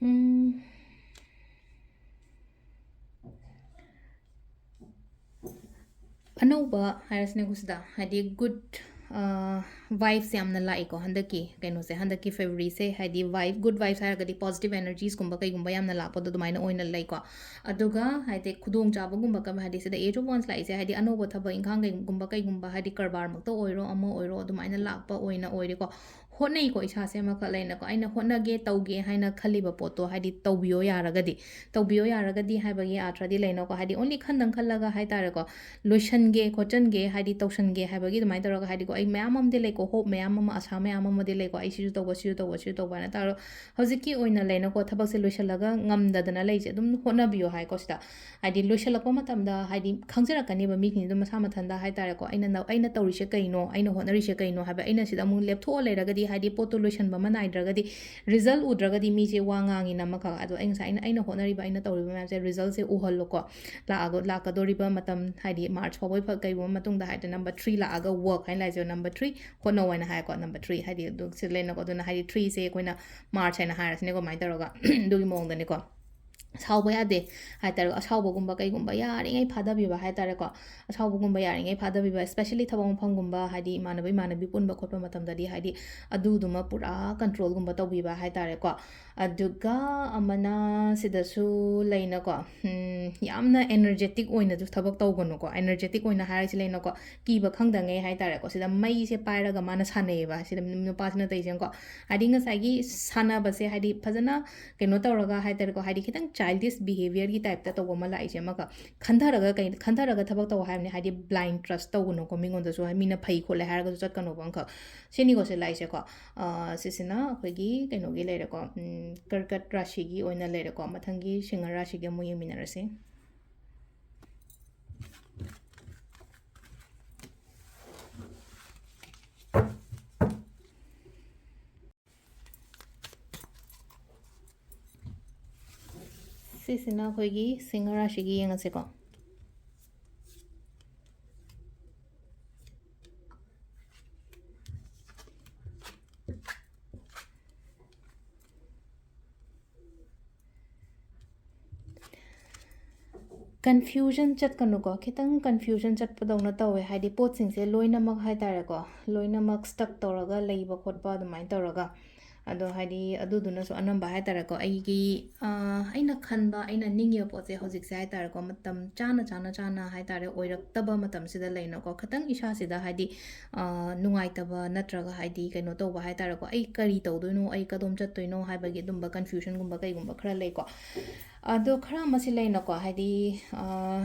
ꯎꯝ꯫ ꯑꯅꯧꯕ ꯍꯥꯏꯔꯁꯤꯅꯦꯀꯣ ꯁꯤꯗ, ꯍꯥꯏꯗꯤ good, ꯑ, vibes ꯌꯥꯝꯅ ꯂꯥꯛꯏꯀꯣ ꯍꯟꯗꯛꯀꯤ ꯀꯩꯅꯣꯁꯦ, ꯍꯟꯗꯛꯀꯤ February ꯁꯦ, ꯍꯥꯏꯗꯤ vibe, good vibes ꯍꯥꯏꯔꯒꯗꯤ positive energies ꯀꯨꯝꯕ ꯀꯩꯒꯨꯝꯕ ꯌꯥꯝꯅ ꯂꯥꯛꯄꯗꯣ ꯑꯗꯨꯃꯥꯏꯅ ꯑꯣꯏꯅ ꯂꯩꯀꯣ꯫ ꯑꯗꯨꯒ ꯍꯥꯏꯗꯤ ꯈꯨꯗꯣꯡꯆꯥꯕꯒꯨꯝꯕ ꯀꯩ-, ꯍꯥꯏꯗꯤ ꯁꯤꯗ Eight of Wands ꯂꯥꯛꯏꯁꯦ, ꯍꯥꯏꯗꯤ ꯑꯅꯧꯕ ꯊꯕꯛ ꯏꯪꯈꯥꯡ ꯀꯩꯒꯨꯝꯕ, ꯀꯩꯒꯨꯝꯕ, ꯍꯥꯏꯗꯤ ꯀꯔꯕꯥꯔꯃꯛꯇ ꯑꯣꯏꯔꯣ, ꯑꯃ ꯑꯣꯏꯔꯣ, ꯑꯗꯨꯃꯥꯏꯅ ꯂꯥꯛꯄ ꯑꯣꯏꯅ ꯑꯣꯏꯔꯦꯀꯣ꯫ ꯍꯣꯠꯅꯩꯀꯣ, ꯏꯁꯥꯁꯦ ꯑꯃꯈꯛ ꯂꯩꯅꯀꯣ, ꯑꯩꯅ ꯍꯣꯠꯅꯒꯦ, ꯇꯧꯒꯦ ꯍꯥꯏꯅ ꯈꯜꯂꯤꯕ ꯄꯣꯠꯇꯣ, ꯍꯥꯏꯗꯤ ꯇꯧꯕꯤꯌꯣ ꯌꯥꯔꯒꯗꯤ, ꯇꯧꯕꯤꯌꯣ ꯌꯥꯔꯒꯗꯤ ꯍꯥꯏꯕꯒꯤ ꯑꯥꯔꯊꯗꯤ ꯂꯩꯅꯀꯣ, ꯍꯥꯏꯗꯤ only ꯈꯟꯗꯪ ꯈꯜꯂꯒ ꯍꯥꯏꯇꯥꯔꯦꯀꯣ, ꯂꯣꯏꯁꯟꯒꯦ, ꯈꯣꯠꯆꯟꯒꯦ, ꯍꯥꯏꯗꯤ ꯇꯧꯁꯟꯒꯦ ꯍꯥꯏꯕꯒꯤ ꯑꯗꯨꯃꯥꯏꯅ ꯇꯧꯔꯒ, ꯍꯥꯏꯗꯤꯀꯣ, ꯑꯩ ꯃꯌꯥꯝ ꯑꯃꯗꯤ ꯂꯩꯀꯣ, hope ꯃꯌꯥꯝ ꯑꯃ, ꯑꯁꯥ ꯃꯌꯥꯝ ꯑꯃꯗꯤ ꯂꯩꯀꯣ, ꯑꯩ ꯁꯤꯁꯨ ꯇꯧꯕ, ꯁꯤꯁꯨ ꯇꯧꯕ, ꯁꯤꯁꯨ ꯇꯧꯕ ꯍꯥꯏꯅ ꯇꯧꯔꯣ꯫ ꯍꯧꯖꯤꯛꯀꯤ ꯑꯣꯏꯅ ꯂꯩꯅꯀꯣ, ꯊꯕꯛꯁꯦ ꯂꯣꯏꯁꯜꯂꯒ ꯉꯝꯗꯗꯅ ꯂꯩꯁꯦ ꯑꯗꯨꯝ ꯍꯣꯠꯅꯕꯤꯌꯣ ꯍꯥꯏꯀꯣ ꯁꯤꯗ꯫ ꯍꯥꯏꯗꯤ ꯂꯣꯏꯁꯤꯜꯂꯛꯄ ꯃꯇꯝꯗ, ꯍꯥꯏꯗꯤ ꯈꯪꯖꯔꯛꯀꯅꯦꯕ ꯃꯤꯁꯤꯡꯁꯤꯗ ꯃꯁꯥ ꯃꯊꯟꯇ ꯍꯥꯏꯇꯥꯔꯦꯀꯣ, ꯑꯩꯅ ꯅ-, ꯑꯩꯅ ꯇꯧꯔꯤꯁꯦ ꯀꯩꯅꯣ, ꯑꯩꯅ ꯍꯣꯠꯅꯔꯤꯁꯦ ꯀꯩꯅꯣ ꯍꯥꯏꯕ꯫ ꯑꯩꯅ ꯁꯤꯗ ꯑꯃꯨꯛ ꯂꯦꯞꯊꯣꯛꯑ ꯂꯩꯔꯒꯗꯤ ꯍꯥꯏꯗꯤ ꯄꯣꯠꯇꯣ ꯂꯣꯏꯁꯟꯕ ꯑꯃ ꯅꯥꯏꯗ꯭ꯔꯒꯗꯤ, ꯔꯤꯖꯜ ꯎꯗ꯭ꯔꯒꯗꯤ ꯃꯤꯁꯦ ꯋꯥ ꯉꯥꯡꯉꯤꯅ ꯑꯃꯈꯛ꯫ ꯑꯗꯣ ꯑꯩ ꯉꯁꯥꯏ ꯑꯩꯅ, ꯑꯩꯅ ꯍꯣꯠꯅꯔꯤꯕ, ꯑꯩꯅ ꯇꯧꯔꯤꯕ ꯃꯌꯥꯝꯁꯦ ꯔꯤꯖꯜꯁꯦ ꯎꯍꯜꯂꯣꯀꯣ꯫ ꯂꯥꯛꯑꯒ, ꯂꯥꯛꯀꯗꯣꯔꯤꯕ ꯃꯇꯝ, ꯍꯥꯏꯗꯤ ꯃꯥꯔꯆ ꯐꯥꯎꯕ ꯐ-, ꯀꯩꯒꯨꯝꯕ ꯃꯇꯨꯡꯗ ꯍꯥꯏꯗꯤ number three ꯂꯥꯛꯑꯒ ꯋꯔꯛ ꯍꯥꯏꯅ ꯂꯥꯛꯏꯁꯦ, number three ꯍꯣꯠꯅꯧ ꯍꯥꯏꯅ ꯍꯥꯏꯀꯣ, number three ꯍꯥꯏꯗꯤ ꯑꯗꯨ ꯁꯤ ꯂꯩꯅꯀꯣ꯫ ꯑꯗꯨꯅ ꯍꯥꯏꯗꯤ threeꯁꯦ ꯑꯩꯈꯣꯏꯅ ꯃꯥꯔꯆ ꯍꯥꯏꯅ ꯍꯥꯏꯔꯁꯤꯅꯦꯀꯣ, ꯑꯗꯨꯃꯥꯏꯅ ꯇꯧꯔꯒ ꯑꯗꯨꯒꯤ ꯃꯑꯣꯡꯗꯅꯤꯀꯣ꯫ ꯁꯥꯎꯕ ꯌꯥꯗꯦ ꯍꯥꯏꯇꯥꯔꯦ꯫ ꯑꯁꯥꯎꯕꯒꯨꯝꯕ ꯀꯩꯒꯨꯝꯕ ꯌꯥꯔꯤꯉꯩ ꯐꯥꯗꯕꯤꯕ ꯍꯥꯏꯇꯥꯔꯦꯀꯣ꯫ ꯑꯁꯥꯎꯕꯒꯨꯝꯕ ꯌꯥꯔꯤꯉꯩ ꯐꯥꯗꯕꯤꯕ, especially ꯊꯕꯛ ꯃꯐꯝꯒꯨꯝꯕ, ꯍꯥꯏꯗꯤ ꯏꯃꯥꯟꯅꯕ ꯏꯃꯥꯟꯅꯕꯤ ꯄꯨꯟꯕ ꯈꯣꯠꯄ ꯃꯇꯝꯗꯗꯤ, ꯍꯥꯏꯗꯤ ꯑꯗꯨꯗꯨꯃ ꯄꯨꯔꯥ ꯀꯟꯇ꯭ꯔꯣꯜꯒꯨꯝꯕ ꯇꯧꯕꯤꯕ ꯍꯥꯏꯇꯥꯔꯦꯀꯣ꯫ ꯑꯗꯨꯒ ꯑꯃꯅ ꯁꯤꯗꯁꯨ ꯂꯩꯅꯀꯣ, ꯎꯝ, ꯌꯥꯝꯅ energetic ꯑꯣꯏꯅꯁꯨ ꯊꯕꯛ ꯇꯧꯒꯅꯨꯀꯣ꯫ Energetic ꯑꯣꯏꯅ ꯍꯥꯏꯔꯤꯁꯤ ꯂꯩꯅꯀꯣ, ꯀꯤꯕ ꯈꯪꯗꯉꯩ ꯍꯥꯏꯇꯥꯔꯦꯀꯣ꯫ ꯁꯤꯗ ꯃꯩꯁꯦ ꯄꯥꯏꯔꯒ ꯃꯥꯅ ꯁꯥꯟꯅꯩꯌꯦꯕ, ꯁꯤꯗ ꯅꯨꯄꯥꯁꯤꯅ ꯇꯧꯔꯤꯁꯦꯀꯣ꯫ ꯍꯥꯏꯗꯤ ꯉꯁꯥꯏꯒꯤ ꯁꯥꯟꯅꯕꯁꯦ, ꯍꯥꯏꯗꯤ ꯐꯖꯅ ꯀꯩꯅꯣ ꯇꯧꯔꯒ ꯍꯥꯏꯇꯥꯔꯦꯀꯣ, ꯍꯥꯏꯗꯤ ꯈꯤꯇꯪ childish behaviourꯒꯤ typeꯇ ꯇꯧꯕ ꯑꯃ ꯂꯥꯛꯏꯁꯦ ꯑꯃꯈꯛ꯫ ꯈꯟꯊꯔꯒ ꯀꯩ-, ꯈꯟꯊꯔꯒ ꯊꯕꯛ ꯇꯧ ꯍꯥꯏꯕꯅꯤ, ꯍꯥꯏꯗꯤ blind trust ꯇꯧꯒꯅꯨꯀꯣ, ꯃꯤꯉꯣꯟꯗꯁꯨ ꯃꯤꯅ ꯐꯩ ꯈꯣꯠꯂꯦ ꯍꯥꯏꯔꯒꯁꯨ ꯆꯠꯀꯅꯣꯕ ꯑꯃꯈꯛ꯫ ꯁꯤꯅꯤꯀꯣ ꯁꯤ ꯂꯥꯛꯏꯁꯦꯀꯣ꯫ ꯑ, ꯁꯤꯁꯤꯅ ꯑꯩꯈꯣꯏꯒꯤ ꯀꯩꯅꯣꯒꯤ ꯂꯩꯔꯦꯀꯣ, ꯎꯝ, ꯀꯔꯀꯠ ꯔꯥꯁꯤꯒꯤ ꯑꯣꯏꯅ ꯂꯩꯔꯦꯀꯣ꯫ ꯃꯊꯪꯒꯤ ꯁꯤꯡꯍ ꯔꯥꯁꯤꯒꯤ ꯑꯃꯨꯛ ꯌꯦꯡꯃꯤꯟꯅꯔꯁꯤ꯫ ꯁꯤꯁꯤꯅ ꯑꯩꯈꯣꯏꯒꯤ ꯁꯤꯡꯍ ꯔꯥꯁꯤꯒꯤ ꯌꯦꯡꯉꯁꯤꯀꯣ꯫ Confusion ꯆꯠꯀꯅꯨꯀꯣ, ꯈꯤꯇꯪ confusion ꯆꯠꯄꯗꯧꯅ ꯇꯧꯋꯦ, ꯍꯥꯏꯗꯤ ꯄꯣꯠꯁꯤꯡꯁꯦ ꯂꯣꯏꯅꯃꯛ ꯍꯥꯏꯇꯥꯔꯦꯀꯣ, ꯂꯣꯏꯅꯃꯛ stuck ꯇꯧꯔꯒ ꯂꯩꯕ ꯈꯣꯠꯄ ꯑꯗꯨꯃꯥꯏꯅ ꯇꯧꯔꯒ꯫ ꯑꯗꯣ ꯍꯥꯏꯗꯤ ꯑꯗꯨꯗꯨꯅꯁꯨ ꯑꯅꯝꯕ ꯍꯥꯏꯇꯥꯔꯦꯀꯣ, ꯑꯩꯒꯤ, ꯑ, ꯑꯩꯅ ꯈꯟꯕ, ꯑꯩꯅ ꯅꯤꯡꯉꯤꯕ ꯄꯣꯠꯁꯦ ꯍꯧꯖꯤꯛꯁꯦ ꯍꯥꯏꯇꯥꯔꯦꯀꯣ, ꯃꯇꯝ ꯆꯥꯅ, ꯆꯥꯅ, ꯆꯥꯅ ꯍꯥꯏꯇꯥꯔꯦ, ꯑꯣꯏꯔꯛꯇꯕ ꯃꯇꯝꯁꯤꯗ ꯂꯩꯅꯀꯣ, ꯈꯤꯇꯪ ꯏꯁꯥꯁꯤꯗ ꯍꯥꯏꯗꯤ, ꯑ, ꯅꯨꯡꯉꯥꯏꯇꯕ ꯅꯠꯇ꯭ꯔꯒ ꯍꯥꯏꯗꯤ ꯀꯩꯅꯣ ꯇꯧꯕ ꯍꯥꯏꯇꯥꯔꯦꯀꯣ, ꯑꯩ ꯀꯔꯤ ꯇꯧꯗꯣꯏꯅꯣ, ꯑꯩ ꯀꯗꯣꯝ ꯆꯠꯇꯣꯏꯅꯣ ꯍꯥꯏꯕꯒꯤ ꯑꯗꯨꯝꯕ confusionꯒꯨꯝꯕ ꯀꯩꯒꯨꯝꯕ ꯈꯔ ꯂꯩꯀꯣ꯫ ꯑꯗꯣ ꯈꯔ ꯑꯃꯁꯤ ꯂꯩꯅꯀꯣ, ꯍꯥꯏꯗꯤ, ꯑ,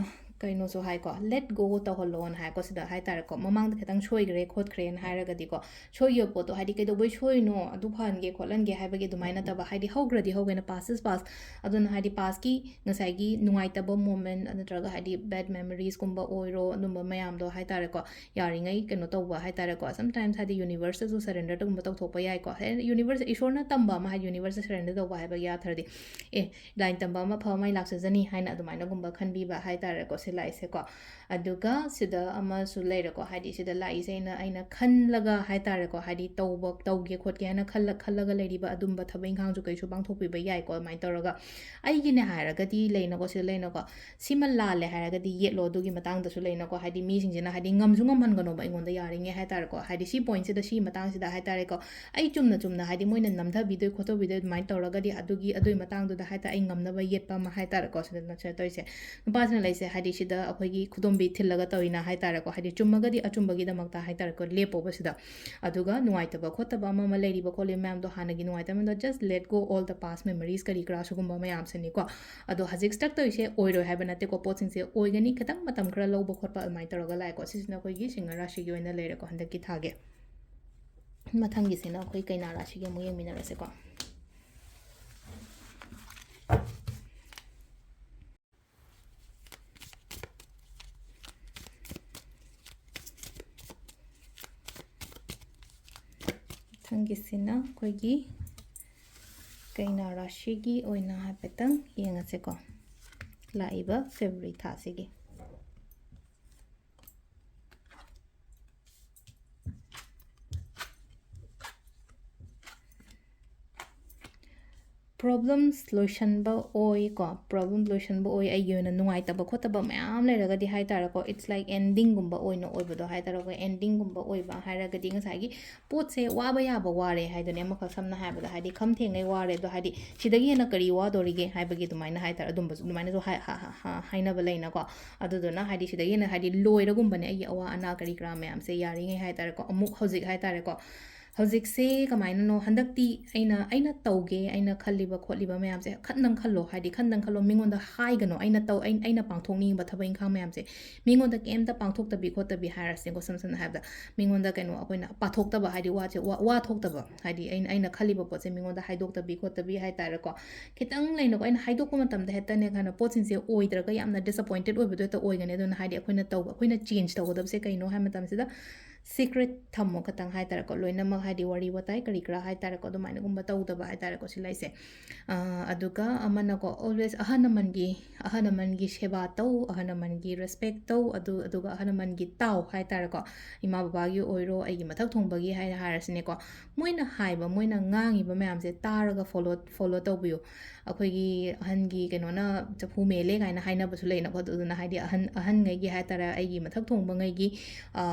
ꯀꯩꯅꯣꯁꯨ ꯍꯥꯏꯀꯣ, let go ꯇꯧꯍꯜꯂꯣꯅ ꯍꯥꯏꯀꯣ꯫ ꯁꯤꯗ ꯍꯥꯏ ꯇꯥꯔꯦꯀꯣ, ꯃꯃꯥꯡꯗ ꯈꯤꯇꯪ ꯁꯣꯏꯈ꯭ꯔꯦ ꯈꯣꯠꯈ꯭ꯔꯦꯅ ꯍꯥꯏꯔꯒꯗꯤꯀꯣ, ꯁꯣꯏꯈꯤꯕ ꯄꯣꯠꯇꯣ ꯍꯥꯏꯗꯤ ꯀꯩꯗꯧꯕꯩ ꯁꯣꯏꯅꯣ, ꯑꯗꯨ ꯐꯍꯟꯒꯦ ꯈꯣꯠꯍꯟꯒꯦ ꯍꯥꯏꯕꯒꯤ ꯑꯗꯨꯃꯥꯏꯅ ꯅꯠꯇꯕ, ꯍꯥꯏꯗꯤ ꯍꯧꯈ꯭ꯔꯗꯤ ꯍꯧꯈ꯭ꯔꯦꯅ, past is past꯫ ꯑꯗꯨꯅ ꯍꯥꯏꯗꯤ pastꯀꯤ ꯉꯁꯥꯏꯒꯤ ꯅꯨꯡꯉꯥꯏꯇꯕ moment ꯅꯠꯇ꯭ꯔꯒ ꯍꯥꯏꯗꯤ bad memoriesꯀꯨꯝꯕ ꯑꯣꯏꯔꯣ, ꯑꯗꯨꯝꯕ ꯃꯌꯥꯝꯗꯣ ꯍꯥꯏ ꯇꯥꯔꯦꯀꯣ, ꯌꯥꯔꯤꯉꯩ ꯀꯩꯅꯣ ꯇꯧꯕ ꯍꯥꯏ ꯇꯥꯔꯦꯀꯣ꯫ Sometimes ꯍꯥꯏꯗꯤ universeꯇꯁꯨ surrenderꯒꯨꯝꯕ ꯇꯧꯊꯣꯛꯄ ꯌꯥꯏꯀꯣ꯫ ꯍꯦ, universe, ꯏꯁꯣꯔꯅ ꯇꯝꯕ ꯑꯃ ꯍꯥꯏꯗꯤ universeꯇ surrender ꯇꯧꯕ ꯍꯥꯏꯕꯒꯤ ꯑꯥꯊ꯭ꯔꯗꯤ, ꯑꯦ, line ꯇꯝꯕ ꯑꯃ ꯐꯕ ꯃꯥꯏ ꯂꯥꯛꯆꯖꯅꯤ ꯍꯥꯏꯅ ꯑꯗꯨꯃꯥꯏꯅꯒꯨꯝꯕ ꯈꯟꯕꯤꯕ ꯍꯥꯏ ꯇꯥꯔꯦꯀꯣ, ꯁꯤ ꯂꯥꯛꯏꯁꯦꯀꯣ꯫ ꯑꯗꯨꯒ ꯁꯤꯗ ꯑꯃꯁꯨ ꯂꯩꯔꯦꯀꯣ, ꯍꯥꯏꯗꯤ ꯁꯤꯗ ꯂꯥꯛꯏꯁꯦ ꯑꯩꯅ, ꯑꯩꯅ ꯈꯜꯂꯒ ꯍꯥꯏ ꯇꯥꯔꯦꯀꯣ, ꯍꯥꯏꯗꯤ ꯇꯧꯕ, ꯇꯧꯒꯦ ꯈꯣꯠꯀꯦ ꯍꯥꯏꯅ ꯈꯜꯂ-, ꯈꯜꯂꯒ ꯂꯩꯔꯤꯕ ꯑꯗꯨꯝꯕ ꯊꯕꯛ ꯏꯪꯈꯥꯡꯁꯨ ꯀꯩꯁꯨ ꯄꯥꯡꯊꯣꯛꯄꯤꯕ ꯌꯥꯏꯀꯣ꯫ ꯑꯗꯨꯃꯥꯏꯅ ꯇꯧꯔꯒ ꯑꯩꯒꯤꯅꯦ ꯍꯥꯏꯔꯒꯗꯤ ꯂꯩꯅꯀꯣ, ꯁꯤꯗ ꯂꯩꯅꯀꯣ, ꯁꯤꯃ ꯂꯥꯜꯂꯦ ꯍꯥꯏꯔꯒꯗꯤ ꯌꯦꯠꯂꯣ꯫ ꯑꯗꯨꯒꯤ ꯃꯇꯥꯡꯗꯁꯨ ꯂꯩꯅꯀꯣ, ꯍꯥꯏꯗꯤ ꯃꯤꯁꯤꯡꯁꯤꯅ ꯍꯥꯏꯗꯤ ꯉꯝꯁꯨ ꯉꯝꯍꯟꯒꯅꯣꯕ ꯑꯩꯉꯣꯟꯗ, ꯌꯥꯔꯤꯉꯩ ꯍꯥꯏ ꯇꯥꯔꯦꯀꯣ꯫ ꯍꯥꯏꯗꯤ ꯁꯤ pointꯁꯤꯗ, ꯁꯤ ꯃꯇꯥꯡꯁꯤꯗ ꯍꯥꯏ ꯇꯥꯔꯦꯀꯣ, ꯑꯩ ꯆꯨꯝꯅ ꯆꯨꯝꯅ ꯍꯥꯏꯗꯤ ꯃꯣꯏꯅ ꯅꯝꯊꯕꯤꯗꯣꯏ ꯈꯣꯠꯇꯕꯤꯗꯣꯏ ꯑꯗꯨꯃꯥꯏꯅ ꯇꯧꯔꯒꯗꯤ ꯑꯗꯨꯒꯤ, ꯑꯗꯨꯒꯤ ꯃꯇꯥꯡꯗꯨꯗ ꯍꯥꯏ ꯇꯥꯔꯦ ꯑꯩ ꯉꯝꯅꯕ ꯌꯦꯠꯄ ꯑꯃ ꯍꯥꯏ ꯇꯥꯔꯦꯀꯣ꯫ ꯁꯤꯗ ꯅꯠꯇ꯭ꯔ ꯇꯧꯔꯤꯁꯦ, ꯅꯨꯄꯥꯁꯤꯅ ꯂꯩꯁꯦ ꯍꯥꯏꯗꯤ ꯁꯤꯗ ꯑꯩꯈꯣꯏꯒꯤ ꯈꯨꯗꯣꯝꯕꯤ ꯊꯤꯜꯂꯒ ꯇꯧꯔꯤꯅ ꯍꯥꯏ ꯇꯥꯔꯦꯀꯣ, ꯍꯥꯏꯗꯤ ꯆꯨꯝꯃꯒꯗꯤ ꯑꯆꯨꯝꯕꯒꯤꯗꯃꯛꯇ ꯍꯥꯏ ꯇꯥꯔꯦꯀꯣ, ꯂꯦꯞꯄꯣꯕ ꯁꯤꯗ꯫ ꯑꯗꯨꯒ ꯅꯨꯡꯉꯥꯏꯇꯕ ꯈꯣꯠꯇꯕ ꯑꯃ ꯑꯃ ꯂꯩꯔꯤꯕ ꯈꯣꯠꯂꯤꯕ ꯃꯌꯥꯝꯗꯣ, ꯍꯥꯟꯅꯒꯤ ꯅꯨꯡꯉꯥꯏꯇꯕ ꯃꯌꯥꯝꯗꯣ, just let go all the past memories ꯀꯔꯤ ꯀꯔꯥ ꯁꯤꯒꯨꯝꯕ ꯃꯌꯥꯝꯁꯤꯅꯤꯀꯣ꯫ ꯑꯗꯣ ꯍꯧꯖꯤꯛ stuck ꯇꯧꯔꯤꯁꯦ ꯑꯣꯏꯔꯣꯏ ꯍꯥꯏꯕ ꯅꯠꯇꯦꯀꯣ, ꯄꯣꯠꯁꯤꯡꯁꯦ ꯑꯣꯏꯒꯅꯤ, ꯈꯤꯇꯪ ꯃꯇꯝ ꯈꯔ ꯂꯧꯕ ꯈꯣꯠꯄ ꯑꯗꯨꯃꯥꯏꯅ ꯇꯧꯔꯒ ꯂꯥꯛꯑꯦꯀꯣ꯫ ꯁꯤꯁꯤꯅ ꯑꯩꯈꯣꯏꯒꯤ ꯁꯤꯡꯍ ꯔꯥꯁꯤꯒꯤ ꯑꯣꯏꯅ ꯂꯩꯔꯦꯀꯣ ꯍꯟꯗꯛꯀꯤ ꯊꯥꯒꯤ꯫ ꯃꯊꯪꯒꯤꯁꯤꯅ ꯑꯩꯈꯣꯏ ꯀꯩꯅꯥ ꯔꯥꯁꯤꯒꯤ ꯑꯃꯨꯛ ꯌꯦꯡꯃꯤꯟꯅꯔꯁꯦꯀꯣ꯫ ꯃꯊꯪꯒꯤꯁꯤꯅ ꯑꯩꯈꯣꯏꯒꯤ ꯀꯩꯅꯥ ꯔꯥꯁꯤꯒꯤ ꯑꯣꯏꯅ ꯍꯥꯏꯐꯦꯠꯇꯪ ꯌꯦꯡꯉꯁꯦꯀꯣ, ꯂꯥꯛꯏꯕ February ꯊꯥꯁꯤꯒꯤ꯫ Problems ꯂꯣꯏꯁꯟꯕ ꯑꯣꯏꯀꯣ, problems ꯂꯣꯏꯁꯟꯕ ꯑꯣꯏ꯫ ꯑꯩꯒꯤ ꯑꯣꯏꯅ ꯅꯨꯡꯉꯥꯏꯇꯕ ꯈꯣꯠꯇꯕ ꯃꯌꯥꯝ ꯂꯩꯔꯒꯗꯤ ꯍꯥꯏ ꯇꯥꯔꯦꯀꯣ, it's like endingꯒꯨꯝꯕ ꯑꯣꯏꯅ ꯑꯣꯏꯕꯗꯣ ꯍꯥꯏ ꯇꯥꯔꯦꯀꯣ꯫ Endingꯒꯨꯝꯕ ꯑꯣꯏꯕ ꯍꯥꯏꯔꯒꯗꯤ ꯉꯁꯥꯏꯒꯤ ꯄꯣꯠꯁꯦ ꯋꯥꯕ ꯌꯥꯕ ꯋꯥꯔꯦ ꯍꯥꯏꯗꯨꯅꯦ, ꯑꯃꯈꯛ ꯁꯝꯅ ꯍꯥꯏꯔꯕꯗ ꯍꯥꯏꯗꯤ ꯈꯝ ꯊꯦꯡꯉꯩ ꯋꯥꯔꯦ, ꯑꯗꯣ ꯍꯥꯏꯗꯤ ꯁꯤꯗꯒꯤ ꯍꯦꯟꯅ ꯀꯔꯤ ꯋꯥꯗꯣꯔꯤꯒꯦ ꯍꯥꯏꯕꯒꯤ ꯑꯗꯨꯃꯥꯏꯅ ꯍꯥꯏ ꯇꯥꯔꯦ, ꯑꯗꯨꯝꯕꯁꯨ ꯑꯗꯨꯃꯥꯏꯅꯁꯨ ꯍꯥꯏ-, ꯍꯥ-, ꯍꯥ-, ꯍꯥ-, ꯍꯥꯏꯅꯕ ꯂꯩꯅꯀꯣ꯫ ꯑꯗꯨꯗꯨꯅ ꯍꯥꯏꯗꯤ ꯁꯤꯗꯒꯤ ꯍꯦꯟꯅ ꯍꯥꯏꯗꯤ ꯂꯣꯏꯔꯒꯨꯝꯕꯅꯦ ꯑꯩꯒꯤ ꯑꯋꯥ ꯑꯅꯥ ꯀꯔꯤ ꯀꯔꯥ ꯃꯌꯥꯝꯁꯦ, ꯌꯥꯔꯤꯉꯩ ꯍꯥꯏ ꯇꯥꯔꯦꯀꯣ, ꯑꯃꯨꯛ ꯍꯧꯖꯤꯛ ꯍꯥꯏ ꯇꯥꯔꯦꯀꯣ, ꯍꯧꯖꯤꯛꯁꯦ ꯀꯃꯥꯏꯅꯅꯣ, ꯍꯟꯗꯛꯇꯤ ꯑꯩꯅ, ꯑꯩꯅ ꯇꯧꯒꯦ, ꯑꯩꯅ ꯈꯜꯂꯤꯕ ꯈꯣꯠꯂꯤꯕ ꯃꯌꯥꯝꯁꯦ ꯈꯟꯗꯪ ꯈꯜꯂꯣ, ꯍꯥꯏꯗꯤ ꯈꯟꯗꯪ ꯈꯜꯂꯣ, ꯃꯤꯉꯣꯟꯗ ꯍꯥꯏꯒꯅꯣ꯫ ꯑꯩꯅ ꯇꯧ-, ꯑꯩ-, ꯑꯩꯅ ꯄꯥꯡꯊꯣꯛꯅꯤꯡꯉꯤꯕ ꯊꯕꯛ ꯏꯪꯈꯥꯡ ꯃꯌꯥꯝꯁꯦ ꯃꯤꯉꯣꯟꯗ ꯀꯩꯝꯇ ꯄꯥꯡꯊꯣꯛꯇꯕꯤ ꯈꯣꯠꯇꯕꯤ ꯍꯥꯏꯔꯁꯤꯅꯦꯀꯣ, ꯁꯝ ꯁꯝꯅ ꯍꯥꯏꯔꯕꯗ, ꯃꯤꯉꯣꯟꯗ ꯀꯩꯅꯣ, ꯑꯩꯈꯣꯏꯅ ꯄꯥꯊꯣꯛꯇꯕ, ꯍꯥꯏꯗꯤ ꯋꯥꯁꯦ, ꯋꯥ, ꯋꯥ ꯊꯣꯛꯇꯕ, ꯍꯥꯏꯗꯤ ꯑꯩꯅ, ꯑꯩꯅ ꯈꯜꯂꯤꯕ ꯄꯣꯠꯁꯦ ꯃꯤꯉꯣꯟꯗ ꯍꯥꯏꯗꯣꯛꯇꯕꯤ ꯈꯣꯠꯇꯕꯤ ꯍꯥꯏ ꯇꯥꯔꯦꯀꯣ, ꯈꯤꯇꯪ ꯂꯩꯅꯀꯣ, ꯑꯩꯅ ꯍꯥꯏꯗꯣꯛꯄ ꯃꯇꯝꯗ ꯍꯦꯛꯇꯅꯦ ꯀꯩꯅꯣ, ꯄꯣꯠꯁꯤꯡꯁꯦ ꯑꯣꯏꯗ꯭ꯔꯒ ꯌꯥꯝꯅ disappointed ꯑꯣꯏꯕꯗꯣ ꯍꯦꯛꯇ ꯑꯣꯏꯒꯅꯤ꯫ ꯑꯗꯨꯅ ꯍꯥꯏꯗꯤ ꯑꯩꯈꯣꯏꯅ ꯇꯧꯕ, ꯑꯩꯈꯣꯏꯅ change ꯇꯧꯒꯗꯕꯁꯦ ꯀꯩꯅꯣ ꯍꯥꯏꯕ ꯃꯇꯝꯁꯤꯗ, secret ꯊꯝꯃꯣ ꯈꯇꯪ ꯍꯥꯏ ꯇꯥꯔꯦꯀꯣ, ꯂꯣꯏꯅꯃꯛ ꯍꯥꯏꯗꯤ ꯋꯥꯔꯤ ꯋꯥꯇꯥꯏ ꯀꯔꯤ ꯀꯔꯥ ꯍꯥꯏ ꯇꯥꯔꯦꯀꯣ, ꯑꯗꯨꯃꯥꯏꯅꯒꯨꯝꯕ ꯇꯧꯗꯕ ꯍꯥꯏ ꯇꯥꯔꯦꯀꯣ, ꯁꯤ ꯂꯩꯁꯦ꯫ ꯑ, ꯑꯗꯨꯒ ꯑꯃꯅꯀꯣ, always ꯑꯍꯜ ꯂꯃꯟꯒꯤ, ꯑꯍꯜ ꯂꯃꯟꯒꯤ ꯁꯦꯕꯥ ꯇꯧ, ꯑꯍꯜ ꯂꯃꯟꯒꯤ respect ꯇꯧ, ꯑꯗꯨ, ꯑꯗꯨꯒ ꯑꯍꯜ ꯂꯃꯟꯒꯤ ꯇꯥꯎ ꯍꯥꯏ ꯇꯥꯔꯦꯀꯣ, ꯏꯃꯥ ꯕꯕꯥꯒꯤ ꯑꯣꯏꯔꯣ, ꯑꯩꯒꯤ ꯃꯊꯛ ꯊꯣꯡꯕꯒꯤ ꯍꯥꯏ ꯍꯥꯏꯔꯁꯤꯅꯦꯀꯣ, ꯃꯣꯏꯅ ꯍꯥꯏꯕ, ꯃꯣꯏꯅ ꯉꯥꯡꯉꯤꯕ ꯃꯌꯥꯝꯁꯦ ꯇꯥꯔꯒ follow, follow ꯇꯧꯕꯤꯌꯨ꯫ ꯑꯩꯈꯣꯏꯒꯤ ꯑꯍꯟꯒꯤ ꯀꯩꯅꯣꯅ ꯆꯐꯨ ꯃꯦꯜꯂꯦ ꯀꯥꯏꯅ ꯍꯥꯏꯅꯕꯁꯨ ꯂꯩꯅꯀꯣ, ꯑꯗꯨꯗꯨꯅ ꯍꯥꯏꯗꯤ ꯑꯍꯟ, ꯑꯍꯟꯉꯩꯒꯤ ꯍꯥꯏ ꯇꯥꯔꯦ, ꯑꯩꯒꯤ ꯃꯊꯛ ꯊꯣꯡꯕꯉꯩꯒꯤ, ꯑ,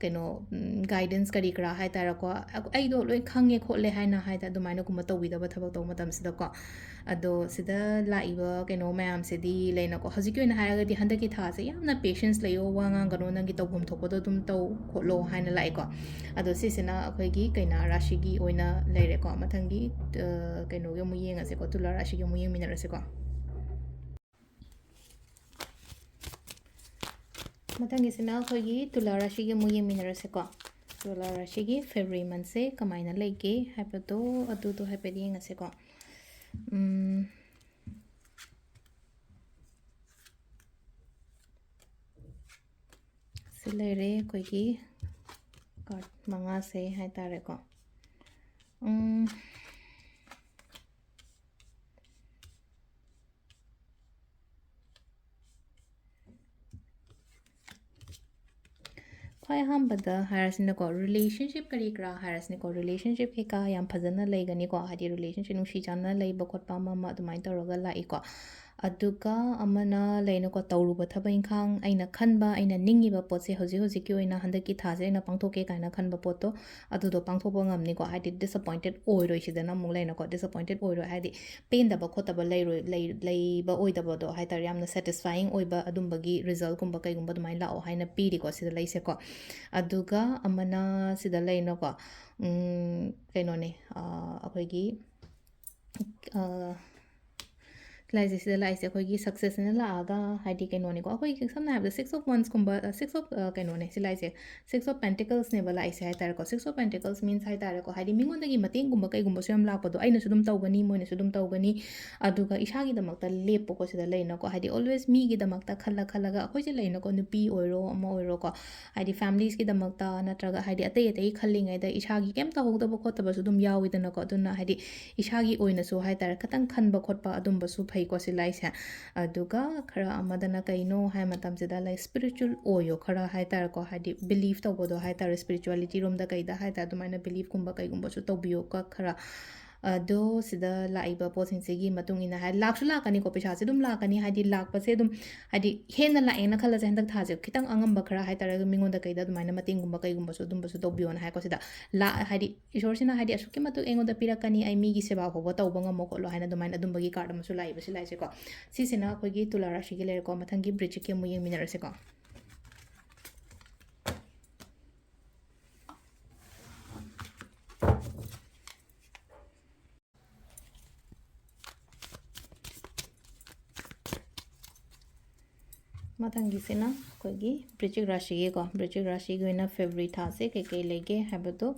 ꯀꯩꯅꯣ, ꯎꯝ, guidance ꯀꯔꯤ ꯀꯔꯥ ꯍꯥꯏ ꯇꯥꯔꯦꯀꯣ, ꯑꯩ-, ꯑꯩꯗꯣ ꯂꯣꯏ ꯈꯪꯉꯦ ꯈꯣꯠꯂꯦ ꯍꯥꯏꯅ ꯍꯥꯏꯗ ꯑꯗꯨꯃꯥꯏꯅꯒꯨꯝꯕ ꯇꯧꯕꯤꯗꯕ ꯊꯕꯛ ꯇꯧꯕ ꯃꯇꯝꯁꯤꯗꯀꯣ꯫ ꯑꯗꯣ ꯁꯤꯗ ꯂꯥꯛꯏꯕ ꯀꯩꯅꯣ ꯃꯌꯥꯝꯁꯤꯗꯤ ꯂꯩꯅꯀꯣ, ꯍꯧꯖꯤꯛꯀꯤ ꯑꯣꯏꯅ ꯍꯥꯏꯔꯒꯗꯤ ꯍꯟꯗꯛꯀꯤ ꯊꯥꯁꯦ ꯌꯥꯝꯅ patience ꯂꯩꯌꯣ, ꯋꯥ ꯉꯥꯡꯒꯅꯣ, ꯅꯪꯒꯤ ꯇꯧꯐꯝ ꯊꯣꯛꯄꯗꯣ ꯑꯗꯨꯝ ꯇꯧ ꯈꯣꯠꯂꯣ ꯍꯥꯏꯅ ꯂꯥꯛꯑꯦꯀꯣ꯫ ꯑꯗꯣ ꯁꯤꯁꯤꯅ ꯑꯩꯈꯣꯏꯒꯤ ꯀꯩꯅꯥ ꯔꯥꯁꯤꯒꯤ ꯑꯣꯏꯅ ꯂꯩꯔꯦꯀꯣ꯫ ꯃꯊꯪꯒꯤ, ꯑ, ꯀꯩꯅꯣꯒꯤ ꯑꯃꯨꯛ ꯌꯦꯡꯉꯁꯦꯀꯣ, ꯇꯨꯂꯥ ꯔꯥꯁꯤꯒꯤ ꯑꯃꯨꯛ ꯌꯦꯡꯃꯤꯟꯅꯔꯁꯤꯀꯣ꯫ ꯃꯊꯪꯒꯤꯁꯤꯅ ꯑꯩꯈꯣꯏꯒꯤ ꯇꯨꯂꯥ ꯔꯥꯁꯤꯒꯤ ꯑꯃꯨꯛ ꯌꯦꯡꯃꯤꯟꯅꯔꯁꯤꯀꯣ꯫ ꯇꯨꯂꯥ ꯔꯥꯁꯤꯒꯤ February monthꯁꯦ ꯀꯃꯥꯏꯅ ꯂꯩꯒꯦ ꯍꯥꯏꯕꯗꯣ, ꯑꯗꯨꯗꯣ ꯍꯥꯏꯐꯦꯠ ꯌꯦꯡꯉꯁꯤꯀꯣ꯫ ꯎꯝ, ꯁꯤ ꯂꯩꯔꯦ ꯑꯩꯈꯣꯏꯒꯤ card ꯃꯉꯥꯁꯦ ꯍꯥꯏ ꯇꯥꯔꯦꯀꯣ꯫ ꯎꯝ, ꯈ꯭ꯋꯥꯏ ꯑꯍꯥꯟꯕꯗ ꯍꯥꯏꯔꯁꯤꯅꯀꯣ, relationship ꯀꯔꯤ ꯀꯔꯥ ꯍꯥꯏꯔꯁꯤꯅꯀꯣ, relationship ꯀꯩꯀꯥ ꯌꯥꯝ ꯐꯖꯅ ꯂꯩꯒꯅꯤꯀꯣ, ꯍꯥꯏꯗꯤ relationship ꯅꯨꯡꯁꯤ ꯆꯥꯟꯅ ꯂꯩꯕ ꯈꯣꯠꯄ ꯑꯃ ꯑꯃ ꯑꯗꯨꯃꯥꯏꯅ ꯇꯧꯔꯒ ꯂꯥꯛꯏꯀꯣ꯫ ꯑꯗꯨꯒ ꯑꯃꯅ ꯂꯩꯅꯀꯣ, ꯇꯧꯔꯨꯕ ꯊꯕꯛ ꯏꯪꯈꯥꯡ, ꯑꯩꯅ ꯈꯟꯕ, ꯑꯩꯅ ꯅꯤꯡꯉꯤꯕ ꯄꯣꯠꯁꯦ ꯍꯧꯖꯤꯛ ꯍꯧꯖꯤꯛꯀꯤ ꯑꯣꯏꯅ ꯍꯟꯗꯛꯀꯤ ꯊꯥꯁꯦ ꯑꯩꯅ ꯄꯥꯡꯊꯣꯛꯀꯦ ꯀꯥꯏꯅ ꯈꯟꯕ ꯄꯣꯠꯇꯣ, ꯑꯗꯨꯗꯣ ꯄꯥꯡꯊꯣꯛꯄ ꯉꯝꯅꯤꯀꯣ꯫ ꯍꯥꯏꯗꯤ disappointed ꯑꯣꯏꯔꯣꯏ, ꯁꯤꯗꯅ ꯑꯃꯨꯛ ꯂꯩꯅꯀꯣ, disappointed ꯑꯣꯏꯔꯣꯏ꯫ ꯍꯥꯏꯗꯤ ꯄꯦꯟꯗꯕ ꯈꯣꯠꯇꯕ ꯂꯩꯔꯣꯏ, ꯂꯩ-, ꯂꯩꯕ ꯑꯣꯏꯗꯕꯗꯣ ꯍꯥꯏ ꯇꯥꯔꯦ, ꯌꯥꯝꯅ satisfying ꯑꯣꯏꯕ ꯑꯗꯨꯝꯕꯒꯤ resultꯀꯨꯝꯕ ꯀꯩꯒꯨꯝꯕ ꯑꯗꯨꯃꯥꯏꯅ ꯂꯥꯛꯑꯣ ꯍꯥꯏꯅ ꯄꯤꯔꯤꯀꯣ ꯁꯤꯗ ꯂꯩꯁꯦꯀꯣ꯫ ꯑꯗꯨꯒ ꯑꯃꯅ ꯁꯤꯗ ꯂꯩꯅꯀꯣ, ꯎꯝ, ꯀꯩꯅꯣꯅꯦ, ꯑ, ꯑꯩꯈꯣꯏꯒꯤ, ꯑ, ꯂꯥꯏꯁꯦ ꯁꯤꯗ ꯂꯥꯛꯏꯁꯦ ꯑꯩꯈꯣꯏꯒꯤ successꯅ ꯂꯥꯛꯑꯒ, ꯍꯥꯏꯗꯤ ꯀꯩꯅꯣꯅꯤꯀꯣ, ꯑꯩꯈꯣꯏꯒꯤ ꯁꯝꯅ ꯍꯥꯏꯔꯕꯗ six of wandsꯀꯨꯝꯕ, ꯑ, six of, ꯑ, ꯀꯩꯅꯣꯅꯦ ꯁꯤ ꯂꯥꯛꯏꯁꯦ, six of pentaclesꯅꯦꯕ ꯂꯥꯛꯏꯁꯦ ꯍꯥꯏ ꯇꯥꯔꯦꯀꯣ꯫ Six of pentacles means ꯍꯥꯏ ꯇꯥꯔꯦꯀꯣ, ꯍꯥꯏꯗꯤ ꯃꯤꯉꯣꯟꯗꯒꯤ ꯃꯇꯦꯡꯒꯨꯝꯕ ꯀꯩꯒꯨꯝꯕꯁꯨ ꯌꯥꯝ ꯂꯥꯛꯄꯗꯣ, ꯑꯩꯅꯁꯨ ꯑꯗꯨꯝ ꯇꯧꯒꯅꯤ, ꯃꯣꯏꯅꯁꯨ ꯑꯗꯨꯝ ꯇꯧꯒꯅꯤ, ꯑꯗꯨꯒ ꯏꯁꯥꯒꯤꯗꯃꯛꯇ ꯂꯦꯞꯄꯀꯣ ꯁꯤꯗ ꯂꯩꯅꯀꯣ꯫ ꯍꯥꯏꯗꯤ always ꯃꯤꯒꯤꯗꯃꯛꯇ ꯈꯜꯂ ꯈꯜꯂꯒ, ꯑꯩꯈꯣꯏꯁꯦ ꯂꯩꯅꯀꯣ, ꯅꯨꯄꯤ ꯑꯣꯏꯔꯣ ꯑꯃ ꯑꯣꯏꯔꯣꯀꯣ, ꯍꯥꯏꯗꯤ familiesꯀꯤꯗꯃꯛꯇ ꯅꯠꯇ꯭ꯔꯒ ꯍꯥꯏꯗꯤ ꯑꯇꯩ ꯑꯇꯩ ꯈꯜꯂꯤꯉꯩꯗ ꯏꯁꯥꯒꯤ ꯀꯩꯝ ꯇꯧꯍꯧꯗꯕ ꯈꯣꯠꯇꯕꯁꯨ ꯑꯗꯨꯝ ꯌꯥꯎꯋꯤꯗꯅꯀꯣ꯫ ꯑꯗꯨꯅ ꯍꯥꯏꯗꯤ ꯏꯁꯥꯒꯤ ꯑꯣꯏꯅꯁꯨ ꯍꯥꯏ ꯇꯥꯔꯦ, ꯈꯤꯇꯪ ꯈꯟꯕ ꯈꯣꯠꯄ ꯑꯗꯨꯝꯕꯁꯨ ꯐꯩꯀꯣ ꯁꯤ ꯂꯥꯏꯁꯦ꯫ ꯑꯗꯨꯒ ꯈꯔ ꯑꯃꯗꯅ ꯀꯩꯅꯣ ꯍꯥꯏ ꯃꯇꯝꯁꯤꯗ, like, spiritual ꯑꯣꯏꯌꯣ ꯈꯔ ꯍꯥꯏ ꯇꯥꯔꯦꯀꯣ, ꯍꯥꯏꯗꯤ believe ꯇꯧꯕꯗꯣ ꯍꯥꯏ ꯇꯥꯔꯦ, spiritualityꯔꯣꯝꯗ ꯀꯩꯗ ꯍꯥꯏ ꯇꯥꯔꯦ, ꯑꯗꯨꯃꯥꯏꯅ believeꯀꯨꯝꯕ ꯀꯩꯒꯨꯝꯕꯁꯨ ꯇꯧꯕꯤꯌꯣꯀꯣ ꯈꯔ꯫ ꯑꯗꯣ ꯁꯤꯗ ꯂꯥꯛꯏꯕ ꯄꯣꯠꯁꯤꯡꯁꯤꯒꯤ ꯃꯇꯨꯡ ꯏꯟꯅ ꯍꯥꯏ, ꯂꯥꯛꯁꯨ ꯂꯥꯛꯀꯅꯤꯀꯣ, ꯄꯩꯁꯥꯁꯦ ꯑꯗꯨꯝ ꯂꯥꯛꯀꯅꯤ, ꯍꯥꯏꯗꯤ ꯂꯥꯛꯄꯁꯦ ꯑꯗꯨꯝ, ꯍꯥꯏꯗꯤ ꯍꯦꯟꯅ ꯂꯥꯛꯑꯦꯅ ꯈꯜꯂꯁꯦ, ꯍꯟꯗꯛ ꯊꯥꯁꯦ ꯈꯤꯇꯪ ꯑꯉꯝꯕ ꯈꯔ ꯍꯥꯏ ꯇꯥꯔꯒ ꯃꯤꯉꯣꯟꯗ ꯀꯩꯗ ꯑꯗꯨꯃꯥꯏꯅ ꯃꯇꯦꯡꯒꯨꯝꯕ ꯀꯩꯒꯨꯝꯕꯁꯨ ꯑꯗꯨꯝꯕꯁꯨ ꯇꯧꯕꯤꯌꯣꯅ ꯍꯥꯏꯀꯣ ꯁꯤꯗ꯫ ꯂꯥ-, ꯍꯥꯏꯗꯤ ꯏꯁꯣꯔꯁꯤꯅ ꯍꯥꯏꯗꯤ ꯑꯁꯨꯛꯀꯤ ꯃꯇꯤꯛ ꯑꯩꯉꯣꯟꯗ ꯄꯤꯔꯛꯀꯅꯤ, ꯑꯩ ꯃꯤꯒꯤ ꯁꯦꯕꯥ ꯐꯥꯎꯕ ꯇꯧꯕ ꯉꯝꯃꯣ ꯈꯣꯠꯂꯣ ꯍꯥꯏꯅ ꯑꯗꯨꯃꯥꯏꯅ ꯑꯗꯨꯝꯕꯒꯤ card ꯑꯃꯁꯨ ꯂꯥꯛꯏꯕ ꯁꯤ ꯂꯥꯏꯁꯦꯀꯣ꯫ ꯁꯤꯁꯤꯅ ꯑꯩꯈꯣꯏꯒꯤ ꯇꯨꯂꯥ ꯔꯥꯁꯤꯒꯤ ꯂꯩꯔꯦꯀꯣ꯫ ꯃꯊꯪꯒꯤ ꯕ꯭ꯔꯤꯆꯤꯛꯀꯤ ꯑꯃꯨꯛ ꯌꯦꯡꯃꯤꯟꯅꯔꯁꯤꯀꯣ꯫ ꯃꯊꯪꯒꯤꯁꯤꯅ ꯑꯩꯈꯣꯏꯒꯤ ꯕ꯭ꯔꯤꯆꯤꯛ ꯔꯥꯁꯤꯒꯤꯀꯣ, ꯕ꯭ꯔꯤꯆꯤꯛ ꯔꯥꯁꯤꯒꯤ ꯑꯣꯏꯅ February ꯊꯥꯁꯦ ꯀꯩꯀꯩ ꯂꯩꯒꯦ ꯍꯥꯏꯕꯗꯣ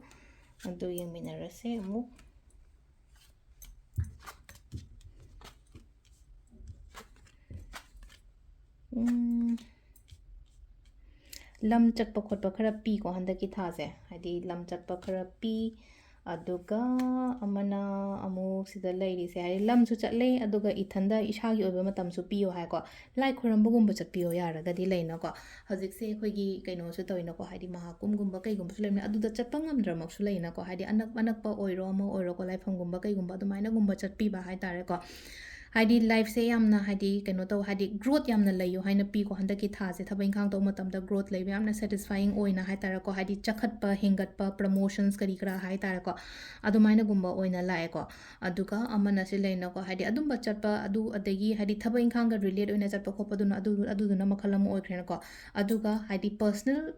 ꯑꯗꯨ ꯌꯦꯡꯃꯤꯟꯅꯔꯁꯦ ꯑꯃꯨꯛ꯫ ꯎꯝ, ꯂꯝ ꯆꯠꯄ ꯈꯣꯠꯄ ꯈꯔ ꯄꯤꯀꯣ ꯍꯟꯗꯛꯀꯤ ꯊꯥꯁꯦ, ꯍꯥꯏꯗꯤ ꯂꯝ ꯆꯠꯄ ꯈꯔ ꯄꯤ꯫ ꯑꯗꯨꯒ ꯑꯃꯅ ꯑꯃꯨꯛ ꯁꯤꯗ ꯂꯩꯔꯤꯁꯦ, ꯍꯥꯏꯗꯤ ꯂꯝꯁꯨ ꯆꯠꯂꯦ, ꯑꯗꯨꯒ ꯏꯊꯟꯗ ꯏꯁꯥꯒꯤ ꯑꯣꯏꯕ ꯃꯇꯝꯁꯨ ꯄꯤꯌꯣ ꯍꯥꯏꯀꯣ꯫ ꯂꯥꯏ ꯈꯣꯏꯔꯝꯕꯒꯨꯝꯕ ꯆꯠꯄꯤꯌꯣ ꯌꯥꯔꯒꯗꯤ ꯂꯩꯅꯀꯣ꯫ ꯍꯧꯖꯤꯛꯁꯦ ꯑꯩꯈꯣꯏꯒꯤ ꯀꯩꯅꯣꯁꯨ ꯇꯧꯋꯤꯅꯀꯣ, ꯍꯥꯏꯗꯤ ꯃꯍꯥꯀꯨꯝꯒꯨꯝꯕ ꯀꯩꯒꯨꯝꯕꯁꯨ ꯂꯩꯕꯅꯤꯅ ꯑꯗꯨꯗ ꯆꯠꯄ ꯉꯝꯗ꯭ꯔꯃꯛꯁꯨ ꯂꯩꯅꯀꯣ, ꯍꯥꯏꯗꯤ ꯑꯅꯛ-, ꯑꯅꯛꯄ ꯑꯣꯏꯔꯣ ꯑꯃ ꯑꯣꯏꯔꯣꯀꯣ, ꯂꯥꯏꯐꯝꯒꯨꯝꯕ ꯀꯩꯒꯨꯝꯕ ꯑꯗꯨꯃꯥꯏꯅꯒꯨꯝꯕ ꯆꯠꯄꯤꯕ ꯍꯥꯏ ꯇꯥꯔꯦꯀꯣ꯫ ꯍꯥꯏꯗꯤ ꯂꯥꯏꯐꯁꯦ ꯌꯥꯝꯅ ꯍꯥꯏꯗꯤ ꯀꯩꯅꯣ ꯇꯧ, ꯍꯥꯏꯗꯤ ꯒ꯭ꯔꯣꯠ ꯌꯥꯝꯅ ꯂꯩꯌꯨ ꯍꯥꯏꯅ ꯄꯤꯀꯣ꯫ ꯍꯟꯗꯛꯀꯤ ꯊꯥꯁꯦ ꯊꯕꯛ ꯏꯪꯈꯥꯡ ꯇꯧꯕ ꯃꯇꯝꯗ ꯒ꯭ꯔꯣꯠ ꯂꯩꯕ, ꯌꯥꯝꯅ ꯁꯦꯇꯤꯁꯐꯥꯏꯌꯤꯡ ꯑꯣꯏꯅ ꯍꯥꯏ ꯇꯥꯔꯦꯀꯣ, ꯍꯥꯏꯗꯤ ꯆꯈꯠꯄ, ꯍꯦꯟꯒꯠꯄ, ꯄ꯭ꯔꯃꯣꯁꯟꯁ ꯀꯔꯤ ꯀꯔꯥ ꯍꯥꯏ ꯇꯥꯔꯦꯀꯣ, ꯑꯗꯨꯃꯥꯏꯅꯒꯨꯝꯕ ꯑꯣꯏꯅ ꯂꯥꯛꯑꯦꯀꯣ꯫ ꯑꯗꯨꯒ ꯑꯃꯅ ꯁꯤ ꯂꯩꯅꯀꯣ, ꯍꯥꯏꯗꯤ ꯑꯗꯨꯝꯕ ꯆꯠꯄ ꯑꯗꯨ, ꯑꯗꯒꯤ ꯍꯥꯏꯗꯤ ꯊꯕꯛ ꯏꯪꯈꯥꯡꯒ ꯔꯤꯂꯦꯠ ꯑꯣꯏꯅ ꯆꯠꯄ ꯈꯣꯠꯄꯗꯨꯅ ꯑꯗꯨ, ꯑꯗꯨꯗꯨꯅ ꯃꯈꯜ ꯑꯃ ꯑꯣꯏꯈ꯭ꯔꯦꯅꯀꯣ꯫ ꯑꯗꯨꯒ ꯍꯥꯏꯗꯤ ꯄꯔꯁꯅꯦꯜ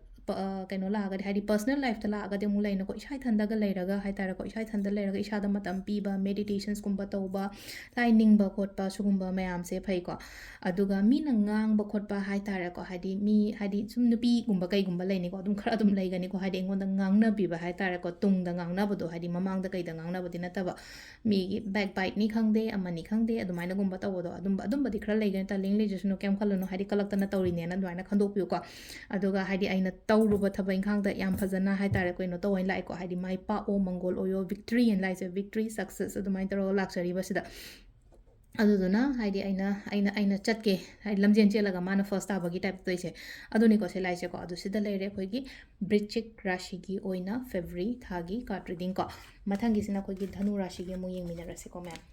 ꯀꯩꯅꯣ ꯂꯥꯛꯑꯒꯗꯤ, ꯍꯥꯏꯗꯤ ꯄꯔꯁꯅꯦꯜ ꯂꯥꯏꯐꯇ ꯂꯥꯛꯑꯒꯗꯤ ꯑꯃꯨꯛ ꯂꯩꯅꯀꯣ, ꯏꯁꯥ ꯏꯊꯟꯗꯒ ꯂꯩꯔꯒ ꯍꯥꯏ ꯇꯥꯔꯦꯀꯣ, ꯏꯁꯥ ꯏꯊꯟꯗ ꯂꯩꯔꯒ ꯏꯁꯥꯗ ꯃꯇꯝ ꯄꯤꯕ, ꯃꯦꯗꯤꯇꯦꯁꯟꯁꯀꯨꯝꯕ ꯇꯧꯕ, ꯂꯥꯏ ꯅꯤꯡꯕ ꯈꯣꯠꯄ, ꯁꯤꯒꯨꯝꯕ ꯃꯌꯥꯝꯁꯦ ꯐꯩꯀꯣ꯫ ꯑꯗꯨꯒ ꯃꯤꯅ ꯉꯥꯡꯕ ꯈꯣꯠꯄ ꯍꯥꯏ ꯇꯥꯔꯦꯀꯣ, ꯍꯥꯏꯗꯤ ꯃꯤ, ꯍꯥꯏꯗꯤ ꯁꯨꯝ ꯅꯨꯄꯤꯒꯨꯝꯕ ꯀꯩꯒꯨꯝꯕ ꯂꯩꯅꯤꯀꯣ, ꯑꯗꯨꯝ ꯈꯔ ꯑꯗꯨꯝ ꯂꯩꯒꯅꯤꯀꯣ, ꯍꯥꯏꯗꯤ ꯑꯩꯉꯣꯟꯗ ꯉꯥꯡꯅꯕꯤꯕ ꯍꯥꯏ ꯇꯥꯔꯦꯀꯣ, ꯇꯨꯡꯗ ꯉꯥꯡꯅꯕꯗꯣ, ꯍꯥꯏꯗꯤ ꯃꯃꯥꯡꯗ ꯀꯩꯗ ꯉꯥꯡꯅꯕꯗꯤ ꯅꯠꯇꯕ, ꯃꯤꯒꯤ ꯕꯦꯛ ꯕꯥꯏꯠꯅꯤ ꯈꯪꯗꯦ, ꯑꯃꯅꯤ ꯈꯪꯗꯦ, ꯑꯗꯨꯃꯥꯏꯅꯒꯨꯝꯕ ꯇꯧꯕꯗꯣ, ꯑꯗꯨꯝꯕ, ꯑꯗꯨꯝꯕꯗꯤ ꯈꯔ ꯂꯩꯒꯅꯤ꯫ ꯇꯥꯂꯤꯡ ꯂꯩꯖꯁꯅꯨ, ꯀꯩꯝ ꯈꯜꯂꯨꯅꯨ, ꯍꯥꯏꯗꯤ ꯀꯂꯛꯇꯅ ꯇꯧꯔꯤꯅꯦꯅ ꯑꯗꯨꯃꯥꯏꯅ ꯈꯟꯗꯣꯛꯄꯤꯌꯨꯀꯣ꯫ ꯑꯗꯨꯒ ꯍꯥꯏꯗꯤ ꯑꯩꯅ ꯇꯧꯔꯨꯕ ꯊꯕꯛ ꯏꯪꯈꯥꯡꯗ ꯌꯥꯝ ꯐꯖꯅ ꯍꯥꯏ ꯇꯥꯔꯦ, ꯀꯩꯅꯣ ꯇꯧꯋꯦꯅ ꯂꯥꯛꯑꯦꯀꯣ, ꯍꯥꯏꯗꯤ ꯃꯥꯏ ꯄꯥꯛꯑꯣ, ꯃꯪꯒꯣꯜ ꯑꯣꯏꯌꯣ, ꯚꯤꯛꯇ꯭ꯔꯤ ꯍꯥꯏꯅ ꯂꯥꯛꯏꯁꯦ, ꯚꯤꯛꯇ꯭ꯔꯤ, ꯁꯛꯁꯦꯁ ꯑꯗꯨꯃꯥꯏꯅ ꯇꯧꯔꯒ ꯂꯥꯛꯆꯔꯤꯕꯁꯤꯗ꯫ ꯑꯗꯨꯗꯨꯅ ꯍꯥꯏꯗꯤ ꯑꯩꯅ, ꯑꯩꯅ, ꯑꯩꯅ ꯆꯠꯀꯦ, ꯍꯥꯏꯗꯤ ꯂꯝꯖꯦꯟ ꯆꯦꯜꯂꯒ ꯃꯥꯅ ꯐꯥꯔꯁ ꯇꯥꯕꯒꯤ ꯇꯥꯏꯞꯇ ꯇꯧꯔꯤꯁꯦ, ꯑꯗꯨꯅꯤꯀꯣ ꯁꯤ ꯂꯥꯛꯏꯁꯦꯀꯣ꯫ ꯑꯗꯨ ꯁꯤꯗ ꯂꯩꯔꯦ ꯑꯩꯈꯣꯏꯒꯤ ꯕ꯭ꯔꯤꯆꯤꯛ ꯔꯥꯁꯤꯒꯤ ꯑꯣꯏꯅ ꯐꯦꯕ꯭ꯔꯨꯋꯔꯤ ꯊꯥꯒꯤ ꯀꯥꯔꯠ ꯔꯤꯗꯤꯡ ꯀꯣ꯫ ꯃꯊꯪꯒꯤꯁꯤꯅ ꯑꯩꯈꯣꯏꯒꯤ ꯙꯅꯨ ꯔꯥꯁꯤꯒꯤ ꯑꯃꯨꯛ ꯌꯦꯡꯃꯤꯟꯅꯔꯁꯤꯀꯣ ꯃꯌꯥꯝ꯫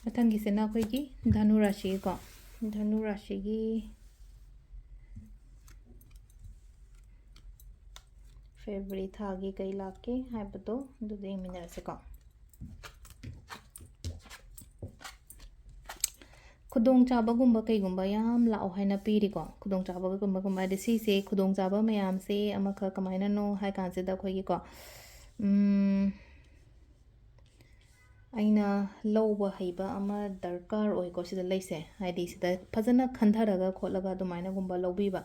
ꯃꯊꯪꯒꯤꯁꯤꯅ ꯑꯩꯈꯣꯏꯒꯤ ꯙꯅꯨ ꯔꯥꯁꯤꯒꯤꯀꯣ, ꯙꯅꯨ ꯔꯥꯁꯤꯒꯤ ꯐꯦꯕ꯭ꯔꯨꯋꯔꯤ ꯊꯥꯒꯤ ꯀꯩ ꯂꯥꯛꯀꯦ ꯍꯥꯏꯕꯗꯣ ꯑꯗꯨꯗ ꯌꯦꯡꯃꯤꯟꯅꯔꯁꯤꯀꯣ꯫ ꯈꯨꯗꯣꯡꯆꯥꯕꯒꯨꯝꯕ ꯀꯩꯒꯨꯝꯕ ꯌꯥꯝ ꯂꯥꯛꯑꯣ ꯍꯥꯏꯅ ꯄꯤꯔꯤꯀꯣ꯫ ꯈꯨꯗꯣꯡꯆꯥꯕꯒꯨꯝꯕꯒꯨꯝꯕ ꯍꯥꯏꯗꯤ ꯁꯤꯁꯦ ꯈꯨꯗꯣꯡꯆꯥꯕ ꯃꯌꯥꯝꯁꯦ ꯑꯃꯈꯛ ꯀꯃꯥꯏꯅꯅꯣ ꯍꯥꯏ ꯀꯥꯟꯁꯤꯗ ꯑꯩꯈꯣꯏꯒꯤꯀꯣ, ꯎꯝ, ꯑꯩꯅ ꯂꯧꯕ ꯍꯩꯕ ꯑꯃ ꯗꯔꯀꯥꯔ ꯑꯣꯏꯀꯣ ꯁꯤꯗ ꯂꯩꯁꯦ꯫ ꯍꯥꯏꯗꯤ ꯁꯤꯗ ꯐꯖꯅ ꯈꯟꯊꯔꯒ ꯈꯣꯠꯂꯒ ꯑꯗꯨꯃꯥꯏꯅꯒꯨꯝꯕ ꯂꯧꯕꯤꯕ꯫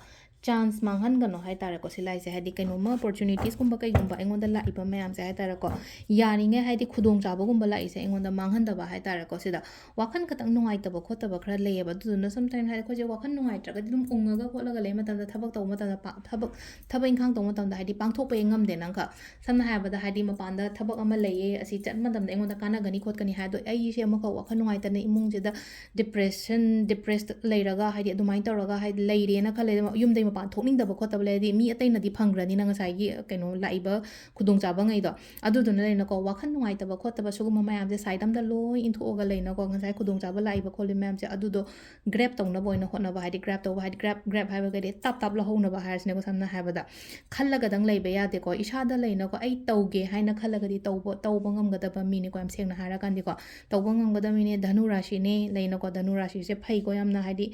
ꯆꯥꯟꯁ ꯃꯥꯡꯍꯟꯒꯅꯣ ꯍꯥꯏ ꯇꯥꯔꯦꯀꯣ꯫ ꯁꯤ ꯂꯥꯏꯁꯦ ꯍꯥꯏꯗꯤ ꯀꯩꯅꯣꯝꯃ ꯑꯣꯄꯣꯔꯆꯨꯅꯤꯇꯤꯁꯀꯨꯝꯕ ꯀꯩꯒꯨꯝꯕ ꯑꯩꯉꯣꯟꯗ ꯂꯥꯛꯏꯕ ꯃꯌꯥꯝꯁꯦ ꯍꯥꯏ ꯇꯥꯔꯦꯀꯣ, ꯌꯥꯔꯤꯉꯩ ꯍꯥꯏꯗꯤ ꯈꯨꯗꯣꯡꯆꯥꯕꯒꯨꯝꯕ ꯂꯥꯛꯏꯁꯦ ꯑꯩꯉꯣꯟꯗ ꯃꯥꯡꯍꯟꯗꯕ ꯍꯥꯏ ꯇꯥꯔꯦꯀꯣ꯫ ꯁꯤꯗ ꯋꯥꯈꯜ ꯈꯇꯪ ꯅꯨꯡꯉꯥꯏꯇꯕ ꯈꯣꯠꯇꯕ ꯈꯔ ꯂꯩꯌꯦꯕ꯫ ꯑꯗꯨꯗꯨꯅ ꯁꯝꯇꯥꯏꯝ ꯍꯥꯏꯗꯤ ꯑꯩꯈꯣꯏꯁꯦ ꯋꯥꯈꯜ ꯅꯨꯡꯉꯥꯏꯇ꯭ꯔꯒꯗꯤ ꯑꯗꯨꯝ ꯎꯪꯉꯒ ꯈꯣꯠꯂꯒ ꯂꯩ ꯃꯇꯝꯗ, ꯊꯕꯛ ꯇꯧꯕ ꯃꯇꯝꯗ ꯄꯥ-, ꯊꯕꯛ, ꯊꯕꯛ ꯏꯪꯈꯥꯡ ꯇꯧꯕ ꯃꯇꯝꯗ ꯍꯥꯏꯗꯤ ꯄꯥꯡꯊꯣꯛꯄ ꯍꯦꯛ ꯉꯝꯗꯦ ꯅꯪꯈꯛ꯫ ꯁꯝꯅ ꯍꯥꯏꯔꯕꯗ ꯍꯥꯏꯗꯤ ꯃꯄꯥꯟꯗ ꯊꯕꯛ ꯑꯃ ꯂꯩꯌꯦ, ꯑꯁꯤ ꯆꯠꯄ ꯃꯇꯝꯗ ꯑꯩꯉꯣꯟꯗ ꯀꯥꯟꯅꯒꯅꯤ ꯈꯣꯠꯀꯅꯤ ꯍꯥꯏꯗꯣ, ꯑꯩꯁꯦ ꯑꯃꯈꯛ ꯋꯥꯈꯜ ꯅꯨꯡꯉꯥꯏꯇꯅ ꯏꯃꯨꯡꯁꯤꯗ ꯗꯤꯄ꯭ꯔꯦꯁꯟ, ꯗꯤꯄ꯭ꯔꯦꯁ ꯂꯩꯔꯒ ꯍꯥꯏꯗꯤ ꯑꯗꯨꯃꯥꯏꯅ ꯇꯧꯔꯒ ꯍꯥꯏꯗꯤ ꯂꯩꯔꯦꯅ ꯈꯜꯂꯦ, ꯌꯨꯝꯗꯩ ꯃꯄꯥꯟ ꯊꯣꯛꯅꯤꯡꯗꯕ ꯈꯣꯠꯇꯕ ꯂꯩꯔꯗꯤ ꯃꯤ ꯑꯇꯩꯅꯗꯤ ꯐꯪꯈ꯭ꯔꯅꯤꯅ ꯉꯁꯥꯏꯒꯤ ꯀꯩꯅꯣ ꯂꯥꯛꯏꯕ ꯈꯨꯗꯣꯡꯆꯥꯕꯉꯩꯗꯣ꯫ ꯑꯗꯨꯗꯨꯅ ꯂꯩꯅꯀꯣ, ꯋꯥꯈꯜ ꯅꯨꯡꯉꯥꯏꯇꯕ ꯈꯣꯠꯇꯕ ꯁꯤꯒꯨꯝꯕ ꯃꯌꯥꯝꯁꯦ ꯁꯥꯏꯠ ꯑꯝꯗ ꯂꯣꯏ ꯏꯟꯊꯣꯛꯑꯒ ꯂꯩꯅꯀꯣ, ꯉꯁꯥꯏ ꯈꯨꯗꯣꯡꯆꯥꯕ ꯂꯥꯛꯏꯕ ꯈꯣꯠꯂꯤ ꯃꯌꯥꯝꯁꯦ ꯑꯗꯨꯗꯣ ꯒ꯭ꯔꯦꯞ ꯇꯧꯅꯕ ꯑꯣꯏꯅ ꯍꯣꯠꯅꯕ, ꯍꯥꯏꯗꯤ ꯒ꯭ꯔꯦꯞ ꯇꯧꯕ, ꯍꯥꯏꯗꯤ ꯒ꯭ꯔꯦꯞ, ꯒ꯭ꯔꯦꯞ ꯍꯥꯏꯕꯒꯗꯤ ꯇꯥꯞ ꯇꯥꯞ ꯂꯧꯍꯧꯅꯕ ꯍꯥꯏꯔꯁꯤꯅꯦꯀꯣ꯫ ꯁꯝꯅ ꯍꯥꯏꯔꯕꯗ ꯈꯜꯂꯒꯗꯪ ꯂꯩꯕ ꯌꯥꯗꯦꯀꯣ꯫ ꯏꯁꯥꯗ ꯂꯩꯅꯀꯣ, ꯑꯩ ꯇꯧꯒꯦ ꯍꯥꯏꯅ ꯈꯜꯂꯒꯗꯤ ꯇꯧꯕ, ꯇꯧꯕ ꯉꯝꯒꯗꯕ ꯃꯤꯅꯤꯀꯣ, ꯌꯥꯝ ꯁꯦꯡꯅ ꯍꯥꯏꯔꯀꯥꯟꯗꯤꯀꯣ꯫ ꯇꯧꯕ ꯉꯝꯒꯗꯕ ꯃꯤꯅꯦ꯫ ꯙꯅꯨ ꯔꯥꯁꯤꯅꯦ ꯂꯩꯅꯀꯣ, ꯙꯅꯨ ꯔꯥꯁꯤꯁꯦ ꯐꯩꯀꯣ ꯌꯥꯝꯅ, ꯍꯥꯏꯗꯤ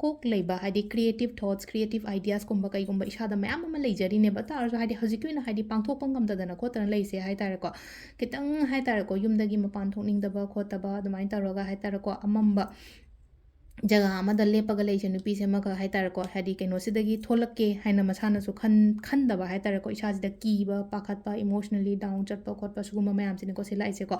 ꯀꯣꯛ ꯂꯩꯕ, ꯍꯥꯏꯗꯤ ꯀ꯭ꯔꯤꯌꯦꯇꯤꯞ ꯊꯣꯠꯁ, ꯀ꯭ꯔꯤꯌꯦꯇꯤꯞ ꯑꯥꯏꯗꯤꯌꯥꯁꯀꯨꯝꯕ ꯀꯩꯒꯨꯝꯕ ꯏꯁꯥꯗ ꯃꯌꯥꯝ ꯑꯃ ꯂꯩꯖꯔꯤꯅꯦꯕ꯫ ꯑꯗꯨ ꯇꯥꯔꯁꯨ ꯍꯥꯏꯗꯤ ꯍꯧꯖꯤꯛꯀꯤ ꯑꯣꯏꯅ ꯍꯥꯏꯗꯤ ꯄꯥꯡꯊꯣꯛꯄ ꯉꯝꯗꯗꯅ ꯈꯣꯠꯇꯅ ꯂꯩꯁꯦ ꯍꯥꯏ ꯇꯥꯔꯦꯀꯣ꯫ ꯈꯤꯇꯪ ꯍꯥꯏ ꯇꯥꯔꯦꯀꯣ, ꯌꯨꯝꯗꯒꯤ ꯃꯄꯥꯟ ꯊꯣꯛꯅꯤꯡꯗꯕ ꯈꯣꯠꯇꯕ ꯑꯗꯨꯃꯥꯏꯅ ꯇꯧꯔꯒ ꯍꯥꯏ ꯇꯥꯔꯦꯀꯣ, ꯑꯃꯝꯕ ꯖꯒꯥ ꯑꯃꯗ ꯂꯦꯞꯄꯒ ꯂꯩꯁꯦ ꯅꯨꯄꯤꯁꯦ ꯑꯃꯈꯛ ꯍꯥꯏ ꯇꯥꯔꯦꯀꯣ, ꯍꯥꯏꯗꯤ ꯀꯩꯅꯣꯁꯤꯗꯒꯤ ꯊꯣꯛꯂꯛꯀꯦ ꯍꯥꯏꯅ ꯃꯁꯥꯅꯁꯨ ꯈꯟ-, ꯈꯟꯗꯕ ꯍꯥꯏ ꯇꯥꯔꯦꯀꯣ, ꯏꯁꯥꯁꯤꯗ ꯀꯤꯕ, ꯄꯥꯈꯠꯄ, ꯏꯃꯣꯁꯅꯦꯜꯂꯤ ꯗꯥꯎꯟ ꯆꯠꯄ ꯈꯣꯠꯄ ꯁꯤꯒꯨꯝꯕ ꯃꯌꯥꯝꯁꯤꯅꯤꯀꯣ ꯁꯤ ꯂꯥꯛꯏꯁꯦꯀꯣ꯫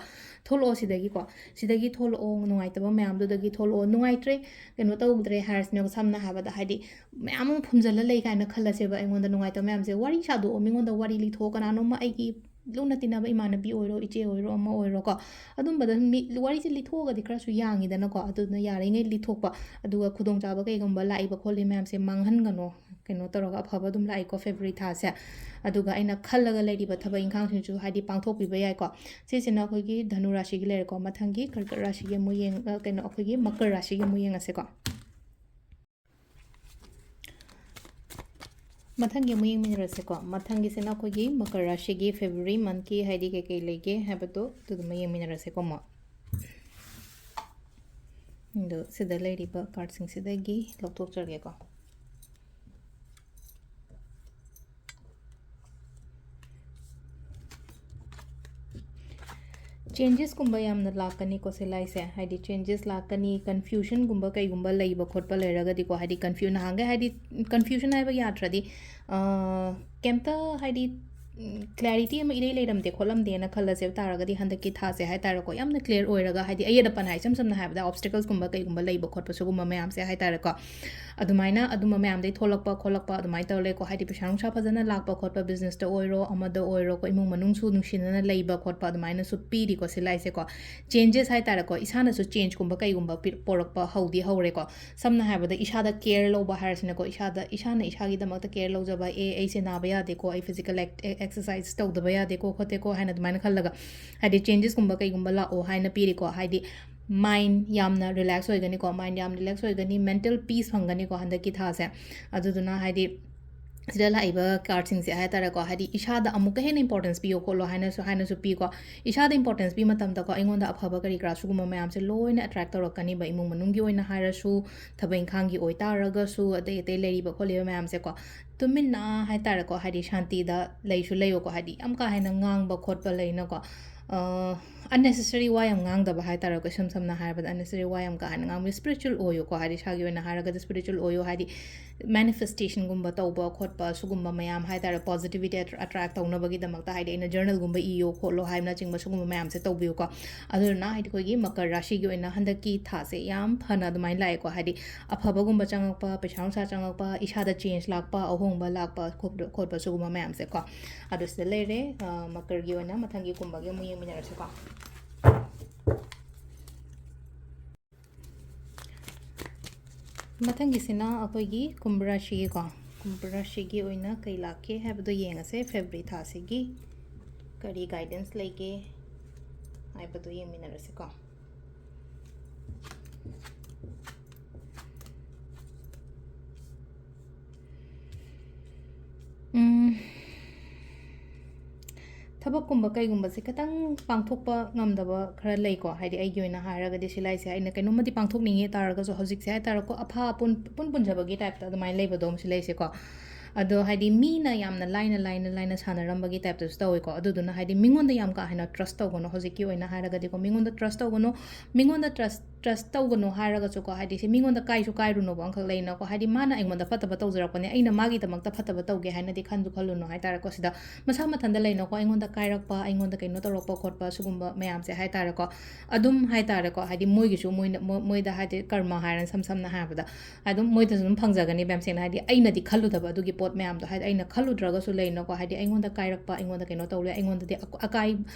ꯊꯣꯛꯂꯛꯑꯣ ꯁꯤꯗꯒꯤꯀꯣ, ꯁꯤꯗꯒꯤ ꯊꯣꯛꯂꯛꯑꯣ, ꯅꯨꯡꯉꯥꯏꯇꯕ ꯃꯌꯥꯝꯗꯨꯗꯒꯤ ꯊꯣꯛꯂꯛꯑꯣ꯫ ꯅꯨꯡꯉꯥꯏꯇ꯭ꯔꯦ, ꯀꯩꯅꯣ ꯇꯧꯗ꯭ꯔꯦ ꯍꯥꯏꯔꯁꯤꯅꯦꯀꯣ, ꯁꯝꯅ ꯍꯥꯏꯔꯕꯗ ꯍꯥꯏꯗꯤ ꯃꯌꯥꯝ ꯑꯃ ꯐꯨꯝꯖꯜꯂ ꯂꯩ ꯀꯥꯏꯅ ꯈꯜꯂꯁꯦꯕ, ꯑꯩꯉꯣꯟꯗ ꯅꯨꯡꯉꯥꯏꯇꯕ ꯃꯌꯥꯝꯁꯦ꯫ ꯋꯥꯔꯤ ꯁꯥꯗꯣꯛꯑꯣ, ꯃꯤꯉꯣꯟꯗ ꯋꯥꯔꯤ ꯂꯤꯊꯣꯛꯑꯣ, ꯀꯅꯥꯅꯣꯝꯃ ꯑꯩꯒꯤ ꯂꯨꯅ ꯇꯤꯟꯅꯕ ꯏꯃꯥꯟꯅꯕꯤ ꯑꯣꯏꯔꯣ, ꯏꯆꯦ ꯑꯣꯏꯔꯣ, ꯑꯃ ꯑꯣꯏꯔꯣꯀꯣ, ꯑꯗꯨꯝꯕꯗ ꯃꯤ, ꯋꯥꯔꯤꯁꯦ ꯂꯤꯊꯣꯛꯑꯒꯗꯤ ꯈꯔꯁꯨ ꯌꯥꯡꯉꯤꯗꯅꯀꯣ꯫ ꯑꯗꯨꯅ ꯌꯥꯔꯤꯉꯩ ꯂꯤꯊꯣꯛꯄ, ꯑꯗꯨꯒ ꯈꯨꯗꯣꯡꯆꯥꯕ ꯀꯩꯒꯨꯝꯕ ꯂꯥꯛꯏꯕ ꯈꯣꯠꯂꯤ ꯃꯌꯥꯝꯁꯦ ꯃꯥꯡꯍꯟꯒꯅꯣ, ꯀꯩꯅꯣ ꯇꯧꯔꯒ ꯑꯐꯕ ꯑꯗꯨꯝ ꯂꯥꯛꯏꯀꯣ ꯐꯦꯕ꯭ꯔꯨꯋꯥꯔꯤ ꯊꯥꯁꯦ꯫ ꯑꯗꯨꯒ ꯑꯩꯅ ꯈꯜꯂꯒ ꯂꯩꯔꯤꯕ ꯊꯕꯛ ꯏꯪꯈꯥꯡꯁꯤꯡꯁꯨ ꯍꯥꯏꯗꯤ ꯄꯥꯡꯊꯣꯛꯄꯤꯕ ꯌꯥꯏꯀꯣ꯫ ꯁꯤꯁꯤꯅ ꯑꯩꯈꯣꯏꯒꯤ ꯙꯅꯨ ꯔꯥꯁꯤꯒꯤ ꯂꯩꯔꯦꯀꯣ꯫ ꯃꯊꯪꯒꯤ ꯀꯔꯀꯠ ꯔꯥꯁꯤꯒꯤ ꯑꯃꯨꯛ ꯌꯦꯡ-, ꯑ, ꯀꯩꯅꯣ, ꯑꯩꯈꯣꯏꯒꯤ ꯃꯀꯔ ꯔꯥꯁꯤꯒꯤ ꯑꯃꯨꯛ ꯌꯦꯡꯉꯁꯦꯀꯣ꯫ ꯃꯊꯪꯒꯤ ꯑꯃꯨꯛ ꯌꯦꯡꯃꯤꯟꯅꯔꯁꯦꯀꯣ꯫ ꯃꯊꯪꯒꯤꯁꯤꯅ ꯑꯩꯈꯣꯏꯒꯤ ꯃꯀꯔ ꯔꯥꯁꯤꯒꯤ ꯐꯦꯕ꯭ꯔꯨꯋꯥꯔꯤ ꯃꯟꯊꯀꯤ ꯍꯥꯏꯗꯤ ꯀꯩꯀꯩ ꯂꯩꯒꯦ ꯍꯥꯏꯕꯗꯣ ꯑꯗꯨꯗꯨꯃ ꯌꯦꯡꯃꯤꯟꯅꯔꯁꯦꯀꯣ ꯑꯃꯨꯛ꯫ ꯑꯗꯣ ꯁꯤꯗ ꯂꯩꯔꯤꯕ ꯀꯥꯔꯠꯁꯤꯡꯁꯤꯗꯒꯤ ꯂꯧꯊꯣꯛꯆꯔꯒꯦꯀꯣ꯫ ꯆꯦꯟꯖꯦꯁꯀꯨꯝꯕ ꯌꯥꯝꯅ ꯂꯥꯛꯀꯅꯤꯀꯣ ꯁꯤꯂꯥꯏꯁꯦ, ꯍꯥꯏꯗꯤ ꯆꯦꯟꯖꯦꯁ ꯂꯥꯛꯀꯅꯤ, ꯀꯟꯐ꯭ꯌꯨꯖꯟꯒꯨꯝꯕ ꯀꯩꯒꯨꯝꯕ ꯂꯩꯕ ꯈꯣꯠꯄ ꯂꯩꯔꯒꯗꯤꯀꯣ, ꯍꯥꯏꯗꯤ ꯀꯟꯐ꯭ꯌꯨ-, ꯅꯍꯥꯟꯈꯩ ꯍꯥꯏꯗꯤ ꯀꯟꯐ꯭ꯌꯨꯖꯟ ꯍꯥꯏꯕ ꯌꯥꯗ꯭ꯔꯗꯤ, ꯑꯥ, ꯀꯩꯝꯇ ꯍꯥꯏꯗꯤ, ꯎꯝ, ꯀ꯭ꯂꯦꯔꯤꯇꯤ ꯑꯃ ꯏꯔꯩ ꯂꯩꯔꯝꯗꯦ ꯈꯣꯠꯂꯝꯗꯦꯅ ꯈꯜꯂꯁꯦꯕ ꯇꯥꯔꯒꯗꯤ, ꯍꯟꯗꯛꯀꯤ ꯊꯥꯁꯦ ꯍꯥꯏ ꯇꯥꯔꯦꯀꯣ, ꯌꯥꯝꯅ ꯀ꯭ꯂꯤꯌꯔ ꯑꯣꯏꯔꯒ, ꯍꯥꯏꯗꯤ ꯑꯌꯦꯠ ꯑꯄꯟ ꯍꯥꯏ, ꯏꯁꯝ ꯁꯝꯅ ꯍꯥꯏꯔꯕꯗ ꯑꯣꯕꯁꯇꯤꯀꯜꯁꯀꯨꯝꯕ ꯀꯩꯒꯨꯝꯕ ꯂꯩꯕ ꯈꯣꯠꯄ ꯁꯤꯒꯨꯝꯕ ꯃꯌꯥꯝꯁꯦ ꯍꯥꯏ ꯇꯥꯔꯦꯀꯣ, ꯑꯗꯨꯃꯥꯏꯅ ꯑꯗꯨꯝꯕ ꯃꯌꯥꯝꯗꯩ ꯊꯣꯛꯂꯛꯄ ꯈꯣꯠꯂꯛꯄ ꯑꯗꯨꯃꯥꯏꯅ ꯇꯧꯔ ꯂꯩꯀꯣ, ꯍꯥꯏꯗꯤ ꯄꯩꯁꯥ ꯅꯨꯡꯁꯥ ꯐꯖꯅ ꯂꯥꯛꯄ ꯈꯣꯠꯄ, ꯕꯤꯖꯤꯅꯦꯁꯇ ꯑꯣꯏꯔꯣ ꯑꯃꯗ ꯑꯣꯏꯔꯣꯀꯣ, ꯏꯃꯨꯡ ꯃꯅꯨꯡꯁꯨ ꯅꯨꯡꯁꯤꯅꯅ ꯂꯩꯕ ꯈꯣꯠꯄ ꯑꯗꯨꯃꯥꯏꯅꯁꯨ ꯄꯤꯔꯤꯀꯣ ꯁꯤꯂꯥꯏꯁꯦꯀꯣ꯫ ꯆꯦꯟꯖꯦꯁ ꯍꯥꯏ ꯇꯥꯔꯦꯀꯣ, ꯏꯁꯥꯅꯁꯨ ꯆꯦꯟꯖꯀꯨꯝꯕ ꯀꯩꯒꯨꯝꯕ ꯄꯤ-, ꯄꯣꯔꯛꯄ ꯍꯧꯗꯤ ꯍꯧꯔꯦꯀꯣ꯫ ꯁꯝꯅ ꯍꯥꯏꯔꯕꯗ ꯏꯁꯥꯗ ꯀꯦꯌꯔ ꯂꯧꯕ ꯍꯥꯏꯔꯁꯤꯅꯀꯣ, ꯏꯁꯥꯗ, ꯏꯁꯥꯅ ꯏꯁꯥꯒꯤꯗꯃꯛꯇ ꯀꯦꯌꯔ ꯂꯧꯖꯕ, "ꯑꯦ, ꯑꯩꯁꯦ ꯅꯥꯕ ꯌꯥꯗꯦꯀꯣ, ꯑꯩ ꯐꯤꯖꯤꯀꯦꯜ ꯑꯦꯛ-, ꯑꯦ-, ꯑꯦꯛꯁꯔꯁꯥꯏꯁ ꯇꯧꯗꯕ ꯌꯥꯗꯦꯀꯣ ꯈꯣꯠꯇꯦꯀꯣ" ꯍꯥꯏꯅ ꯑꯗꯨꯃꯥꯏꯅ ꯈꯜꯂꯒ, ꯍꯥꯏꯗꯤ ꯆꯦꯟꯖꯦꯁꯀꯨꯝꯕ ꯀꯩꯒꯨꯝꯕ ꯂꯥꯛꯑꯣ ꯍꯥꯏꯅ ꯄꯤꯔꯤꯀꯣ꯫ ꯍꯥꯏꯗꯤ ꯃꯥꯏꯟ ꯌꯥꯝꯅ ꯔꯤꯂꯦꯛꯁ ꯑꯣꯏꯒꯅꯤꯀꯣ, ꯃꯥꯏꯟ ꯌꯥꯝ ꯔꯤꯂꯦꯛꯁ ꯑꯣꯏꯒꯅꯤ, ꯃꯦꯟꯇꯦꯜ ꯄꯤꯁ ꯐꯪꯒꯅꯤꯀꯣ ꯍꯟꯗꯛꯀꯤ ꯊꯥꯁꯦ꯫ ꯑꯗꯨꯗꯨꯅ ꯍꯥꯏꯗꯤ ꯁꯤꯗ ꯂꯥꯛꯏꯕ ꯀꯥꯔꯠꯁꯤꯡꯁꯦ ꯍꯥꯏ ꯇꯥꯔꯦꯀꯣ, ꯍꯥꯏꯗꯤ ꯏꯁꯥꯗ ꯑꯃꯨꯛꯀ ꯍꯦꯟꯅ ꯏꯝꯄꯣꯔꯇꯦꯟꯁ ꯄꯤꯌꯣ ꯈꯣꯠꯂꯣ ꯍꯥꯏꯅꯁꯨ, ꯍꯥꯏꯅꯁꯨ ꯄꯤꯀꯣ꯫ ꯏꯁꯥꯗ ꯏꯝꯄꯣꯔꯇꯦꯟꯁ ꯄꯤ ꯃꯇꯝꯗꯀꯣ, ꯑꯩꯉꯣꯟꯗ ꯑꯐꯕ ꯀꯔꯤ ꯀꯔꯥ ꯁꯤꯒꯨꯝꯕ ꯃꯌꯥꯝꯁꯦ ꯂꯣꯏꯅ ꯑꯦꯇ꯭ꯔꯦꯛ ꯇꯧꯔꯛꯀꯅꯤꯕ, ꯏꯃꯨꯡ ꯃꯅꯨꯡꯒꯤ ꯑꯣꯏꯅ ꯍꯥꯏꯔꯁꯨ, ꯊꯕꯛ ꯏꯪꯈꯥꯡꯒꯤ ꯑꯣꯏꯇꯥꯔꯒꯁꯨ, ꯑꯇꯩ ꯑꯇꯩ ꯂꯩꯔꯤꯕ ꯈꯣꯠꯂꯤꯕ ꯃꯌꯥꯝꯁꯦꯀꯣ꯫ ꯇꯨꯃꯤꯟꯅ ꯍꯥꯏ ꯇꯥꯔꯦꯀꯣ, ꯍꯥꯏꯗꯤ ꯁꯥꯟꯇꯤꯗ ꯂꯩꯁꯨ ꯂꯩꯌꯣꯀꯣ, ꯍꯥꯏꯗꯤ ꯌꯥꯝ ꯀꯥ ꯍꯦꯟꯅ ꯉꯥꯡꯕ ꯈꯣꯠꯄ ꯂꯩꯅꯀꯣ, ꯑ, unnecessary ꯋꯥ ꯌꯥꯝ ꯉꯥꯡꯗꯕ ꯍꯥꯏ ꯇꯥꯔꯦꯀꯣ, ꯏꯁꯝ ꯁꯝꯅ ꯍꯥꯏꯔꯕꯗ unnecessary ꯋꯥ ꯌꯥꯝ ꯀꯥ ꯍꯦꯟꯅ ꯉꯥꯡꯕ, ꯁ꯭ꯄꯤꯔꯤꯆꯨꯋꯦꯜ ꯑꯣꯏꯌꯨꯀꯣ, ꯍꯥꯏꯗꯤ ꯏꯁꯥꯒꯤ ꯑꯣꯏꯅ ꯍꯥꯏꯔꯒꯗꯤ ꯁ꯭ꯄꯤꯔꯤꯆꯨꯋꯦꯜ ꯑꯣꯏꯌꯨ, ꯍꯥꯏꯗꯤ ꯃꯦꯅꯤꯐꯦꯁꯇꯦꯁꯟꯒꯨꯝꯕ ꯇꯧꯕ ꯈꯣꯠꯄ ꯁꯤꯒꯨꯝꯕ ꯃꯌꯥꯝ ꯍꯥꯏ ꯇꯥꯔꯦ, ꯄꯣꯖꯤꯇꯤꯕꯤꯇꯤ ꯑꯦꯇ꯭ꯔ-, ꯑꯦꯇ꯭ꯔꯦꯛ ꯇꯧꯅꯕꯒꯤꯗꯃꯛꯇ, ꯍꯥꯏꯗꯤ ꯑꯩꯅ ꯖꯔꯅꯦꯜꯒꯨꯝꯕ ꯏꯌꯣ ꯈꯣꯠꯂꯣ ꯍꯥꯏꯕꯅꯆꯤꯡꯕ ꯁꯤꯒꯨꯝꯕ ꯃꯌꯥꯝꯁꯦ ꯇꯧꯕꯤꯌꯨꯀꯣ꯫ ꯑꯗꯨꯗꯨꯅ ꯍꯥꯏꯗꯤ ꯑꯩꯈꯣꯏꯒꯤ ꯃꯀꯔ ꯔꯥꯁꯤꯒꯤ ꯑꯣꯏꯅ ꯍꯟꯗꯛꯀꯤ ꯊꯥꯁꯦ ꯌꯥꯝ ꯐꯅ ꯑꯗꯨꯃꯥꯏꯅ ꯂꯥꯛꯑꯦꯀꯣ, ꯍꯥꯏꯗꯤ ꯑꯐꯕꯒꯨꯝꯕ ꯆꯪꯉꯛꯄ, ꯄꯩꯁꯥ ꯅꯨꯡꯁꯥ ꯆꯪꯉꯛꯄ, ꯏꯁꯥꯗ ꯆꯦꯟꯖ ꯂꯥꯛꯄ, ꯑꯍꯣꯡꯕ ꯂꯥꯛꯄ ꯈꯣꯠꯄ, ꯈꯣꯠꯄ ꯁꯤꯒꯨꯝꯕ ꯃꯌꯥꯝꯁꯦꯀꯣ꯫ ꯑꯗꯨ ꯁꯤꯗ ꯂꯩꯔꯦ, ꯑ, ꯃꯀꯔꯒꯤ ꯑꯣꯏꯅ ꯃꯊꯪꯒꯤ ꯀꯨꯝꯕꯒꯤ ꯑꯃꯨꯛ ꯌꯦꯡꯃꯤꯟꯅꯔꯁꯤꯀꯣ꯫ ꯃꯊꯪꯒꯤꯁꯤꯅ ꯑꯩꯈꯣꯏꯒꯤ ꯀꯨꯝꯚ ꯔꯥꯁꯤꯒꯤꯀꯣ, ꯀꯨꯝꯚ ꯔꯥꯁꯤꯒꯤ ꯑꯣꯏꯅ ꯀꯩ ꯂꯥꯛꯀꯦ ꯍꯥꯏꯕꯗꯣ ꯌꯦꯡꯉꯁꯦ꯫ ꯐꯦꯕ꯭ꯔꯨꯋꯥꯔꯤ ꯊꯥꯁꯤꯒꯤ ꯀꯔꯤ ꯒꯥꯏꯗꯦꯟꯁ ꯂꯩꯒꯦ ꯍꯥꯏꯕꯗꯣ ꯌꯦꯡꯃꯤꯟꯅꯔꯁꯤꯀꯣ꯫ ꯎꯝ, ꯊꯕꯛꯀꯨꯝꯕ ꯀꯩꯒꯨꯝꯕꯁꯦ ꯈꯤꯇꯪ ꯄꯥꯡꯊꯣꯛꯄ ꯉꯝꯗꯕ ꯈꯔ ꯂꯩꯀꯣ꯫ ꯍꯥꯏꯗꯤ ꯑꯩꯒꯤ ꯑꯣꯏꯅ ꯍꯥꯏꯔꯒꯗꯤ ꯁꯤꯂꯥꯏꯁꯦ ꯑꯩꯅ ꯀꯩꯅꯣꯝꯃꯗꯤ ꯄꯥꯡꯊꯣꯛꯅꯤꯡꯉꯦ ꯇꯥꯔꯒꯁꯨ ꯍꯧꯖꯤꯛꯁꯦ ꯍꯥꯏ ꯇꯥꯔꯦꯀꯣ, ꯑꯐꯥ ꯑꯄꯨꯟ, ꯄꯨꯟ ꯄꯨꯟꯖꯕꯒꯤ ꯇꯥꯏꯞꯇ ꯑꯗꯨꯃꯥꯏꯅ ꯂꯩꯕꯗꯣ ꯁꯤꯂꯥꯏꯁꯦꯀꯣ꯫ ꯑꯗꯣ ꯍꯥꯏꯗꯤ ꯃꯤꯅ ꯌꯥꯝꯅ ꯂꯥꯏꯅ ꯂꯥꯏꯅ ꯂꯥꯏꯅ ꯁꯥꯟꯅꯔꯝꯕꯒꯤ ꯇꯥꯏꯞꯇꯁꯨ ꯇꯧꯋꯦꯀꯣ꯫ ꯑꯗꯨꯗꯨꯅ ꯍꯥꯏꯗꯤ ꯃꯤꯉꯣꯟꯗ ꯌꯥꯝ ꯀꯥ ꯍꯦꯟꯅ ꯇ꯭ꯔꯁ ꯇꯧꯒꯅꯨ꯫ ꯍꯧꯖꯤꯛꯀꯤ ꯑꯣꯏꯅ ꯍꯥꯏꯔꯒꯗꯤꯀꯣ, ꯃꯤꯉꯣꯟꯗ ꯇ꯭ꯔꯁ ꯇꯧꯒꯅꯨ꯫ ꯃꯤꯉꯣꯟꯗ ꯇ꯭ꯔꯁ ꯇ꯭ꯔꯁ ꯇꯧꯒꯅꯨ ꯍꯥꯏꯔꯒꯁꯨꯀꯣ, ꯍꯥꯏꯗꯤ ꯁꯤ ꯃꯤꯉꯣꯟꯗ ꯀꯥꯏꯁꯨ ꯀꯥꯏꯔꯨꯅꯨꯕ ꯑꯃꯈꯛ ꯂꯩꯅꯀꯣ꯫ ꯍꯥꯏꯗꯤ ꯃꯥꯅ ꯑꯩꯉꯣꯟꯗ ꯐꯠꯇꯕ ꯇꯧꯖꯔꯛꯄꯅꯦ, ꯑꯩꯅ ꯃꯥꯒꯤꯗꯃꯛꯇ ꯐꯠꯇꯕ ꯇꯧꯒꯦ ꯍꯥꯏꯅꯗꯤ ꯈꯟꯁꯨ ꯈꯜꯂꯨꯅꯨ ꯍꯥꯏ ꯇꯥꯔꯦꯀꯣ꯫ ꯁꯤꯗ ꯃꯁꯥ ꯃꯊꯟꯇ ꯂꯩꯅꯀꯣ, ꯑꯩꯉꯣꯟꯗ ꯀꯥꯏꯔꯛꯄ, ꯑꯩꯉꯣꯟꯗ ꯀꯩꯅꯣ ꯇꯧꯔꯛꯄ ꯈꯣꯠꯄ, ꯁꯤꯒꯨꯝꯕ ꯃꯌꯥꯝꯁꯦ ꯍꯥꯏ ꯇꯥꯔꯦꯀꯣ꯫ ꯑꯗꯨꯝ ꯍꯥꯏ ꯇꯥꯔꯦꯀꯣ, ꯍꯥꯏꯗꯤ ꯃꯣꯏꯒꯤꯁꯨ ꯃꯣꯏꯅ ꯃꯣꯏ- ꯃꯣꯏꯗ ꯍꯥꯏꯗꯤ ꯀꯔꯃ ꯍꯥꯏꯔꯅ ꯁꯝ ꯁꯝꯅ ꯍꯥꯏꯔꯕꯗ ꯑꯗꯨꯝ ꯃꯣꯏꯗꯁꯨ ꯑꯗꯨꯝ ꯐꯪꯖꯒꯅꯤ ꯃꯌꯥꯝ꯫ ꯁꯦꯡꯅ ꯍꯥꯏꯗꯤ ꯑꯩꯅꯗꯤ ꯈꯜꯂꯨꯗꯕ ꯑꯗꯨꯒꯤ ꯄꯣꯠ ꯃꯌꯥꯝꯗꯣ, ꯍꯥꯏꯗꯤ ꯑꯩꯅ ꯈꯜꯂꯨꯗ꯭ꯔꯒꯁꯨ ꯂꯩꯅꯀꯣ, ꯍꯥꯏꯗꯤ ꯑꯩꯉꯣꯟꯗ ꯀꯥꯏꯔꯛꯄ, ꯑꯩꯉꯣꯟꯗ ꯀꯩꯅꯣ ꯇꯧꯔꯦ, ꯑꯩꯉꯣꯟꯗꯗꯤ ꯑꯀ- ꯑꯀꯥꯏ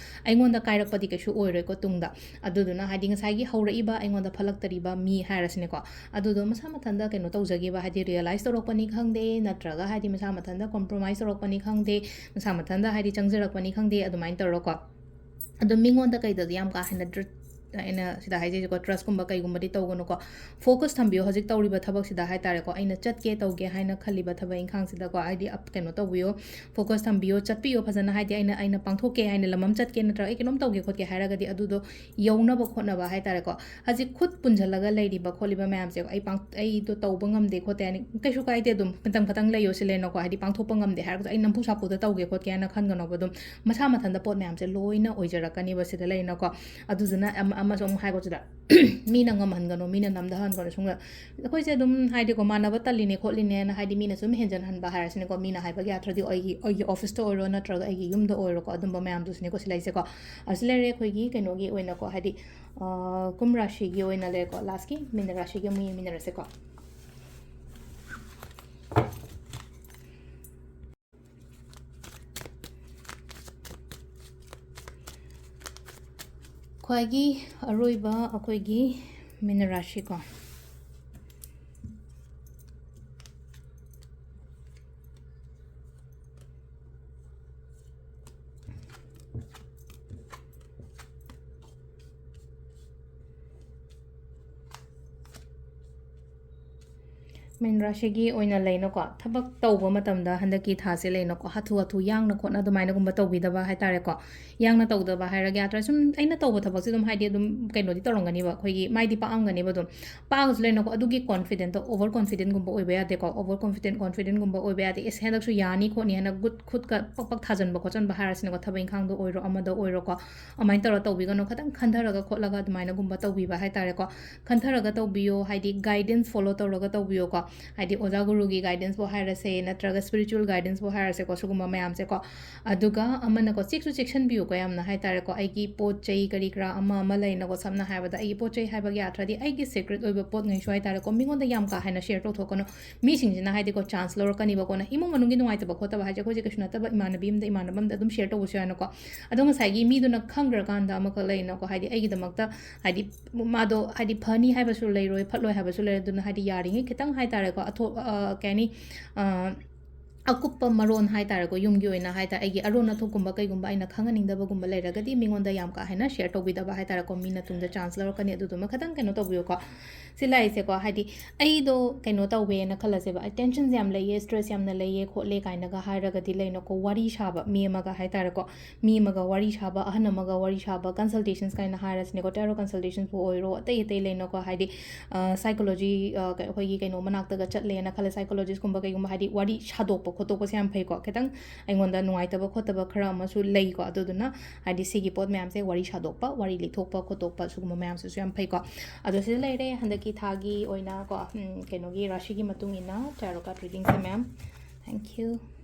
ꯑꯩꯉꯣꯟꯗ ꯀꯥꯏꯔꯛꯄꯗꯤ ꯀꯩꯁꯨ ꯑꯣꯏꯔꯣꯏꯀꯣ ꯇꯨꯡꯗ꯫ ꯑꯗꯨꯗꯨꯅ ꯍꯥꯏꯗꯤ ꯉꯁꯥꯏꯒꯤ ꯍꯧꯔꯛꯏꯕ ꯑꯩꯉꯣꯟꯗ ꯐꯠꯂꯛꯇꯔꯤꯕ ꯃꯤ ꯍꯥꯏꯔꯁꯤꯅꯦꯀꯣ, ꯑꯗꯨꯗꯣ ꯃꯁꯥ ꯃꯊꯟꯇ ꯀꯩꯅꯣ ꯇꯧꯖꯈꯤꯕ, ꯍꯥꯏꯗꯤ ꯔꯤꯌꯦꯂꯥꯏꯁ ꯇꯧꯔꯛꯄꯅꯤ ꯈꯪꯗꯦ, ꯅꯠꯇ꯭ꯔꯒ ꯍꯥꯏꯗꯤ ꯃꯁꯥ ꯃꯊꯟꯇ ꯀꯣꯝꯄ꯭ꯔꯣꯃꯥꯏꯁ ꯇꯧꯔꯛꯄꯅꯤ ꯈꯪꯗꯦ, ꯃꯁꯥ ꯃꯊꯟꯇ ꯍꯥꯏꯗꯤ ꯆꯪꯖꯔꯛꯄꯅꯤ ꯈꯪꯗꯦ, ꯑꯗꯨꯃꯥꯏꯅ ꯇꯧꯔꯒꯀꯣ꯫ ꯑꯗꯣ ꯃꯤꯉꯣꯟꯗ ꯀꯩꯗꯗꯤ ꯌꯥꯝ ꯀꯥ ꯍꯦꯟꯅ ꯇ꯭ꯔ- ꯑꯩꯅ ꯁꯤꯗ ꯍꯥꯏꯖꯩꯁꯦꯀꯣ, ꯇ꯭ꯔꯁꯀꯨꯝꯕ ꯀꯩꯒꯨꯝꯕꯗꯤ ꯇꯧꯒꯅꯨꯀꯣ꯫ ꯐꯣꯀꯁ ꯊꯝꯕꯤꯌꯣ ꯍꯧꯖꯤꯛ ꯇꯧꯔꯤꯕ ꯊꯕꯛꯁꯤꯗ ꯍꯥꯏ ꯇꯥꯔꯦꯀꯣ꯫ ꯑꯩꯅ ꯆꯠꯀꯦ ꯇꯧꯒꯦ ꯍꯥꯏꯅ ꯈꯜꯂꯤꯕ ꯊꯕꯛ ꯏꯪꯈꯥꯡꯁꯤꯗꯀꯣ, ꯍꯥꯏꯗꯤ ꯑꯞ- ꯀꯩꯅꯣ ꯇꯧꯕꯤꯌꯣ, ꯐꯣꯀꯁ ꯊꯝꯕꯤꯌꯣ, ꯆꯠꯄꯤꯌꯣ ꯐꯖꯅ꯫ ꯍꯥꯏꯗꯤ ꯑꯩꯅ ꯑꯩꯅ ꯄꯥꯡꯊꯣꯛꯀꯦ ꯍꯥꯏꯅ, ꯂꯝ ꯑꯃ ꯆꯠꯀꯦ ꯅꯠꯇ꯭ꯔꯒ ꯑꯩ ꯀꯩꯅꯣꯝ ꯇꯧꯒꯦ ꯈꯣꯠꯀꯦ ꯍꯥꯏꯔꯒꯗꯤ ꯑꯗꯨꯗꯣ ꯌꯧꯅꯕ ꯈꯣꯠꯅꯕ ꯍꯥꯏ ꯇꯥꯔꯦꯀꯣ꯫ ꯍꯧꯖꯤꯛ ꯈꯨꯠ ꯄꯨꯟꯁꯤꯜꯂꯒ ꯂꯩꯔꯤꯕ ꯈꯣꯠꯂꯤꯕ ꯃꯌꯥꯝꯁꯦ ꯑꯩ ꯄꯥꯡ- ꯑꯩꯗꯣ ꯇꯧꯕ ꯉꯝꯗꯦ ꯈꯣꯠꯇꯦ ꯍꯥꯏꯅ ꯀꯩꯁꯨ ꯀꯥꯏꯗꯦ, ꯑꯗꯨꯝ ꯃꯇꯝ ꯈꯛꯇꯪ ꯂꯩꯌꯣ ꯁꯤꯂꯦꯅꯀꯣ꯫ ꯍꯥꯏꯗꯤ ꯄꯥꯡꯊꯣꯛꯄ ꯉꯝꯗꯦ ꯍꯥꯏꯔꯒꯁꯨ ꯑꯩ ꯅꯝꯐꯨ ꯁꯥꯐꯨꯗ ꯇꯧꯒꯦ ꯈꯣꯠꯀꯦ ꯍꯥꯏꯅ ꯈꯟꯒꯅꯣꯕ꯫ ꯑꯗꯨꯝ ꯃꯁꯥ ꯃꯊꯟꯇ ꯄꯣꯠ ꯃꯌꯥꯝꯁꯦ ꯂꯣꯏꯅ ꯑꯣꯏꯖꯔꯛꯀꯅꯦꯕ ꯁꯤꯗ ꯂꯩꯅꯀꯣ꯫ ꯑꯗꯨꯗꯨꯅ ꯑꯃ- ꯑꯃꯁꯨ ꯑꯃꯨꯛ ꯍꯥꯏꯀꯣ ꯁꯤꯗ, ꯃꯤꯅ ꯉꯝꯍꯟꯒꯅꯨ, ꯃꯤꯅ ꯅꯝꯊꯍꯟꯒꯅꯨ꯫ ꯁꯨꯝ ꯑꯩꯈꯣꯏꯁꯦ ꯑꯗꯨꯝ ꯍꯥꯏꯗꯤꯀꯣ, ꯃꯥꯟꯅꯕ ꯇꯜꯂꯤꯅꯦ ꯈꯣꯠꯂꯤꯅꯦꯅ ꯍꯥꯏꯗꯤ ꯃꯤꯅ ꯁꯨꯝ ꯍꯦꯟꯖꯟꯍꯟꯕ ꯍꯥꯏꯔꯁꯤꯅꯦꯀꯣ, ꯃꯤꯅ ꯍꯥꯏꯕꯒꯤ ꯑꯥꯔꯊꯗꯤ ꯑꯩꯒꯤ ꯑꯩꯒꯤ ꯑꯣꯐꯤꯁꯇ ꯑꯣꯏꯔꯣ ꯅꯠꯇ꯭ꯔꯒ ꯑꯩꯒꯤ ꯌꯨꯝꯗ ꯑꯣꯏꯔꯣꯀꯣ, ꯑꯗꯨꯝꯕ ꯃꯌꯥꯝꯗꯨꯁꯨꯅꯦꯀꯣ ꯁꯤ ꯂꯩꯁꯦꯀꯣ꯫ ꯑꯁꯤ ꯂꯩꯔꯦ ꯑꯩꯈꯣꯏꯒꯤ ꯀꯩꯅꯣꯒꯤ ꯑꯣꯏꯅꯀꯣ, ꯍꯥꯏꯗꯤ ꯑ, ꯀꯨꯝ ꯔꯥꯁꯤꯒꯤ ꯑꯣꯏꯅ ꯂꯩꯔꯦꯀꯣ꯫ ꯂꯥꯁꯀꯤ ꯃꯤꯅ ꯔꯥꯁꯤꯒꯤ ꯑꯃꯨꯛ ꯌꯦꯡꯃꯤꯟꯅꯔꯁꯦꯀꯣ꯫ ꯈ꯭ꯋꯥꯏꯒꯤ ꯑꯔꯣꯏꯕ ꯑꯩꯈꯣꯏꯒꯤ ꯃꯤꯅ ꯔꯥꯁꯤꯀꯣ꯫ ꯃꯤꯟ ꯔꯥꯁꯤꯒꯤ ꯑꯣꯏꯅ ꯂꯩꯅꯀꯣ, ꯊꯕꯛ ꯇꯧꯕ ꯃꯇꯝꯗ ꯍꯟꯗꯛꯀꯤ ꯊꯥꯁꯦ ꯂꯩꯅꯀꯣ, ꯍꯥꯊꯨ ꯍꯊꯨ ꯌꯥꯡꯅ ꯈꯣꯠꯅ ꯑꯗꯨꯃꯥꯏꯅꯒꯨꯝꯕ ꯇꯧꯕꯤꯗꯕ ꯍꯥꯏꯇꯥꯔꯦꯀꯣ꯫ ꯌꯥꯡꯅ ꯇꯧꯗꯕ ꯍꯥꯏꯔꯒ ꯌꯥꯗ꯭ꯔꯥ, ꯁꯨꯝ ꯑꯩꯅ ꯇꯧꯕ ꯊꯕꯛꯁꯦ ꯑꯗꯨꯝ ꯍꯥꯏꯗꯤ ꯑꯗꯨꯝ ꯀꯩꯅꯣꯗꯤ ꯇꯧꯔꯝꯒꯅꯤꯕ, ꯑꯩꯈꯣꯏꯒꯤ ꯃꯥꯏꯗꯤ ꯄꯥꯛꯑꯝꯒꯅꯦꯕ ꯑꯗꯨꯝ꯫ ꯄꯥꯛꯑꯁꯨ ꯂꯩꯅꯀꯣ, ꯑꯗꯨꯒꯤ ꯀꯣꯟꯐꯤꯗꯦꯟꯠꯇꯣ ꯑꯣꯚꯔ ꯀꯣꯟꯐꯤꯗꯦꯟꯠꯒꯨꯝꯕ ꯑꯣꯏꯕ ꯌꯥꯗꯦꯀꯣ꯫ ꯑꯣꯚꯔ ꯀꯣꯟꯐꯤꯗꯦꯟꯠ ꯀꯣꯟꯐꯤꯗꯦꯟꯠꯒꯨꯝꯕ ꯑꯣꯏꯕ ꯌꯥꯗꯦ꯫ ꯑꯦꯁ, ꯍꯟꯗꯛꯁꯨ ꯌꯥꯅꯤ ꯈꯣꯠꯅꯤ ꯍꯥꯏꯅ ꯒꯨꯠ ꯈꯨꯠꯀ ꯄꯛ ꯄꯛ ꯊꯥꯖꯟꯕ ꯈꯣꯠꯆꯟꯕ ꯍꯥꯏꯔꯁꯤꯅꯀꯣ, ꯊꯕꯛ ꯏꯪꯈꯥꯡꯗ ꯑꯣꯏꯔꯣ ꯑꯃꯗ ꯑꯣꯏꯔꯣꯀꯣ, ꯑꯗꯨꯃꯥꯏꯅ ꯇꯧꯔ ꯇꯧꯕꯤꯒꯅꯨ꯫ ꯈꯤꯇꯪ ꯈꯟꯊꯔꯒ ꯈꯣꯠꯂꯒ ꯑꯗꯨꯃꯥꯏꯅꯒꯨꯝꯕ ꯇꯧꯕꯤꯕ ꯍꯥꯏꯇꯥꯔꯦꯀꯣ꯫ ꯈꯟꯊꯔꯒ ꯇꯧꯕꯤꯌꯣ, ꯍꯥꯏꯗꯤ ꯒꯥꯏꯗꯦꯟꯁ ꯐꯣꯂꯣ ꯇꯧꯔꯒ ꯇꯧꯕꯤꯌꯣꯀꯣ꯫ ꯍꯥꯏꯗꯤ ꯑꯣꯖꯥ ꯒꯨꯔꯨꯒꯤ ꯒꯥꯏꯗꯦꯟꯁꯄꯨ ꯍꯥꯏꯔꯁꯦ, ꯅꯠꯇ꯭ꯔꯒ ꯁ꯭ꯄꯤꯔꯤꯆꯨꯋꯦꯜ ꯒꯥꯏꯗꯦꯟꯁꯄꯨ ꯍꯥꯏꯔꯁꯦꯀꯣ, ꯁꯤꯒꯨꯝꯕ ꯃꯌꯥꯝꯁꯦꯀꯣ꯫ ꯑꯗꯨꯒ ꯑꯃꯅꯀꯣ, ꯆꯦꯛꯁꯨ ꯆꯦꯛꯁꯟꯕꯤꯌꯨꯀꯣ ꯌꯥꯝꯅ ꯍꯥꯏꯇꯥꯔꯦꯀꯣ꯫ ꯑꯩꯒꯤ ꯄꯣꯠ ꯆꯩ ꯀꯔꯤ ꯀꯔꯥ ꯑꯃ ꯑꯃ ꯂꯩꯅꯀꯣ, ꯁꯝꯅ ꯍꯥꯏꯔꯕꯗ ꯑꯩꯒꯤ ꯄꯣꯠ ꯆꯩ ꯍꯥꯏꯕꯒꯤ ꯑꯥꯔꯊꯗꯤ ꯑꯩꯒꯤ ꯁꯤꯀ꯭ꯔꯦꯠ ꯑꯣꯏꯕ ꯄꯣꯠꯉꯩꯁꯨ ꯍꯥꯏꯇꯥꯔꯦꯀꯣ, ꯃꯤꯉꯣꯟꯗ ꯌꯥꯝ ꯀꯥ ꯍꯦꯟꯅ ꯁꯤꯌꯔ ꯇꯧꯊꯣꯛꯀꯅꯨ꯫ ꯃꯤꯁꯤꯡꯁꯤꯅ ꯍꯥꯏꯗꯤꯀꯣ, ꯆꯥꯟꯁ ꯂꯧꯔꯛꯀꯅꯤꯕꯀꯣ꯫ ꯅ ꯏꯃꯨꯡ ꯃꯅꯨꯡꯒꯤ ꯅꯨꯡꯉꯥꯏꯇꯕ ꯈꯣꯠꯇꯕ ꯍꯥꯏꯁꯦ ꯑꯩꯈꯣꯏꯁꯦ ꯀꯩꯁꯨ ꯅꯠꯇꯕ, ꯏꯃꯥꯟꯅꯕꯤ ꯑꯃꯗ ꯏꯃꯥꯟꯅꯕ ꯑꯃꯗ ꯑꯗꯨꯝ ꯁꯤꯌꯔ ꯇꯧꯕꯁꯨ ꯌꯥꯏꯅꯀꯣ꯫ ꯑꯗꯣ ꯉꯁꯥꯏꯒꯤ ꯃꯤꯗꯨꯅ ꯈꯪꯈ꯭ꯔꯀꯥꯟꯗ ꯑꯃꯈꯛ ꯂꯩꯅꯀꯣ, ꯍꯥꯏꯗꯤ ꯑꯩꯒꯤꯗꯃꯛꯇ ꯍꯥꯏꯗꯤ ꯃꯥꯗꯣ ꯍꯥꯏꯗꯤ ꯐꯅꯤ ꯍꯥꯏꯕꯁꯨ ꯂꯩꯔꯣꯏ, ꯐꯠꯂꯣꯏ ꯍꯥꯏꯕꯁꯨ ꯂꯩꯔꯣꯏ꯫ ꯑꯗꯨꯅ ꯍꯥꯏꯗꯤ ꯌꯥꯔꯤꯉꯩ ꯈꯤꯇꯪ ꯍꯥꯏꯇꯥꯔꯦꯀꯣ, ꯑꯊꯣ-, ꯑ, ꯀꯩ ꯍꯥꯏꯅꯤ, ꯑ, ꯑꯀꯨꯞꯄ ꯃꯔꯣꯟ ꯍꯥꯏꯇꯥꯔꯦꯀꯣ, ꯌꯨꯝꯒꯤ ꯑꯣꯏꯅ ꯍꯥꯏꯇꯥꯔꯦ, ꯑꯩꯒꯤ ꯑꯔꯣꯟ ꯑꯊꯨꯞꯀꯨꯝꯕ ꯀꯩꯒꯨꯝꯕ ꯑꯩꯅ ꯈꯪꯍꯟꯅꯤꯡꯗꯕꯒꯨꯝꯕ ꯂꯩꯔꯒꯗꯤ ꯃꯤꯉꯣꯟꯗ ꯌꯥꯝ ꯀꯥ ꯍꯦꯟꯅ ꯁꯤꯌꯔ ꯇꯧꯕꯤꯗꯕ ꯍꯥꯏꯇꯥꯔꯦꯀꯣ, ꯃꯤꯅ ꯇꯨꯡꯗ ꯆꯥꯟꯁ ꯂꯧꯔꯛꯀꯅꯤ꯫ ꯑꯗꯨꯗꯨꯃ ꯈꯤꯇꯪ ꯀꯩꯅꯣ ꯇꯧꯕꯤꯌꯨꯀꯣ꯫ ꯁꯤ ꯂꯥꯛꯏꯁꯦꯀꯣ, ꯍꯥꯏꯗꯤ ꯑꯩꯗꯣ ꯀꯩꯅꯣ ꯇꯧꯋꯦꯅ ꯈꯜꯂꯁꯦꯕ, ꯑꯩ ꯇꯦꯟꯁꯟꯁꯦ ꯌꯥꯝ ꯂꯩꯌꯦ, ꯁ꯭ꯇ꯭ꯔꯦꯁ ꯌꯥꯝꯅ ꯂꯩꯌꯦ ꯈꯣꯠꯂꯦ ꯀꯥꯏꯅꯒ ꯍꯥꯏꯔꯒꯗꯤ ꯂꯩꯅꯀꯣ, ꯋꯥꯔꯤ ꯁꯥꯕ ꯃꯤ ꯑꯃꯒ ꯍꯥꯏꯇꯥꯔꯦꯀꯣ, ꯃꯤ ꯑꯃꯒ ꯋꯥꯔꯤ ꯁꯥꯕ, ꯑꯍꯟ ꯑꯃꯒ ꯋꯥꯔꯤ ꯁꯥꯕ, ꯀꯟꯁꯜꯇꯦꯁꯟꯁ ꯀꯥꯏꯅ ꯍꯥꯏꯔꯁꯤꯅꯦꯀꯣ, ꯇꯦꯔꯣ ꯀꯟꯁꯜꯇꯦꯁꯟꯁꯄꯨ ꯑꯣꯏꯔꯣ, ꯑꯇꯩ ꯑꯇꯩ ꯂꯩꯅꯀꯣ, ꯍꯥꯏꯗꯤ, ꯑ, ꯁꯥꯏꯀꯣꯂꯣꯖꯤ, ꯑ, ꯀ-, ꯑꯩꯈꯣꯏꯒꯤ ꯀꯩꯅꯣ ꯃꯅꯥꯛꯇꯒ ꯆꯠꯂꯦꯅ ꯈꯜꯂꯦ, ꯁꯥꯏꯀꯣꯂꯣꯖꯤꯁꯀꯨꯝꯕ ꯀꯩꯒꯨꯝꯕ, ꯍꯥꯏꯗꯤ ꯋꯥꯔꯤ ꯁꯥꯗꯣꯛꯄ ꯈꯣꯠꯇꯣꯛꯄꯁꯦ ꯌꯥꯝ ꯐꯩꯀꯣ꯫ ꯈꯤꯇꯪ ꯑꯩꯉꯣꯟꯗ ꯅꯨꯡꯉꯥꯏꯇꯕ ꯈꯣꯠꯇꯕ ꯈꯔ ꯑꯃꯁꯨ ꯂꯩꯀꯣ, ꯑꯗꯨꯗꯨꯅ ꯍꯥꯏꯗꯤ ꯁꯤꯒꯤ ꯄꯣꯠ ꯃꯌꯥꯝꯁꯦ ꯋꯥꯔꯤ ꯁꯥꯗꯣꯛꯄ, ꯋꯥꯔꯤ ꯂꯤꯊꯣꯛꯄ ꯈꯣꯠꯇꯣꯛꯄ, ꯁꯤꯒꯨꯝꯕ ꯃꯌꯥꯝꯁꯤꯁꯨ ꯌꯥꯝ ꯐꯩꯀꯣ꯫ ꯑꯗꯣ ꯁꯤꯗ ꯂꯩꯔꯦ ꯍꯟꯗꯛꯀꯤ ꯊꯥꯒꯤ ꯑꯣꯏꯅꯀꯣ, ꯎꯝ, ꯀꯩꯅꯣꯒꯤ ꯔꯥꯁꯤꯒꯤ ꯃꯇꯨꯡ ꯏꯟꯅ ꯇꯦꯔꯣ ꯀꯥꯔꯗ ꯔꯤꯗꯤꯡꯁꯦ, ꯃꯦꯝ꯫ Thank you꯫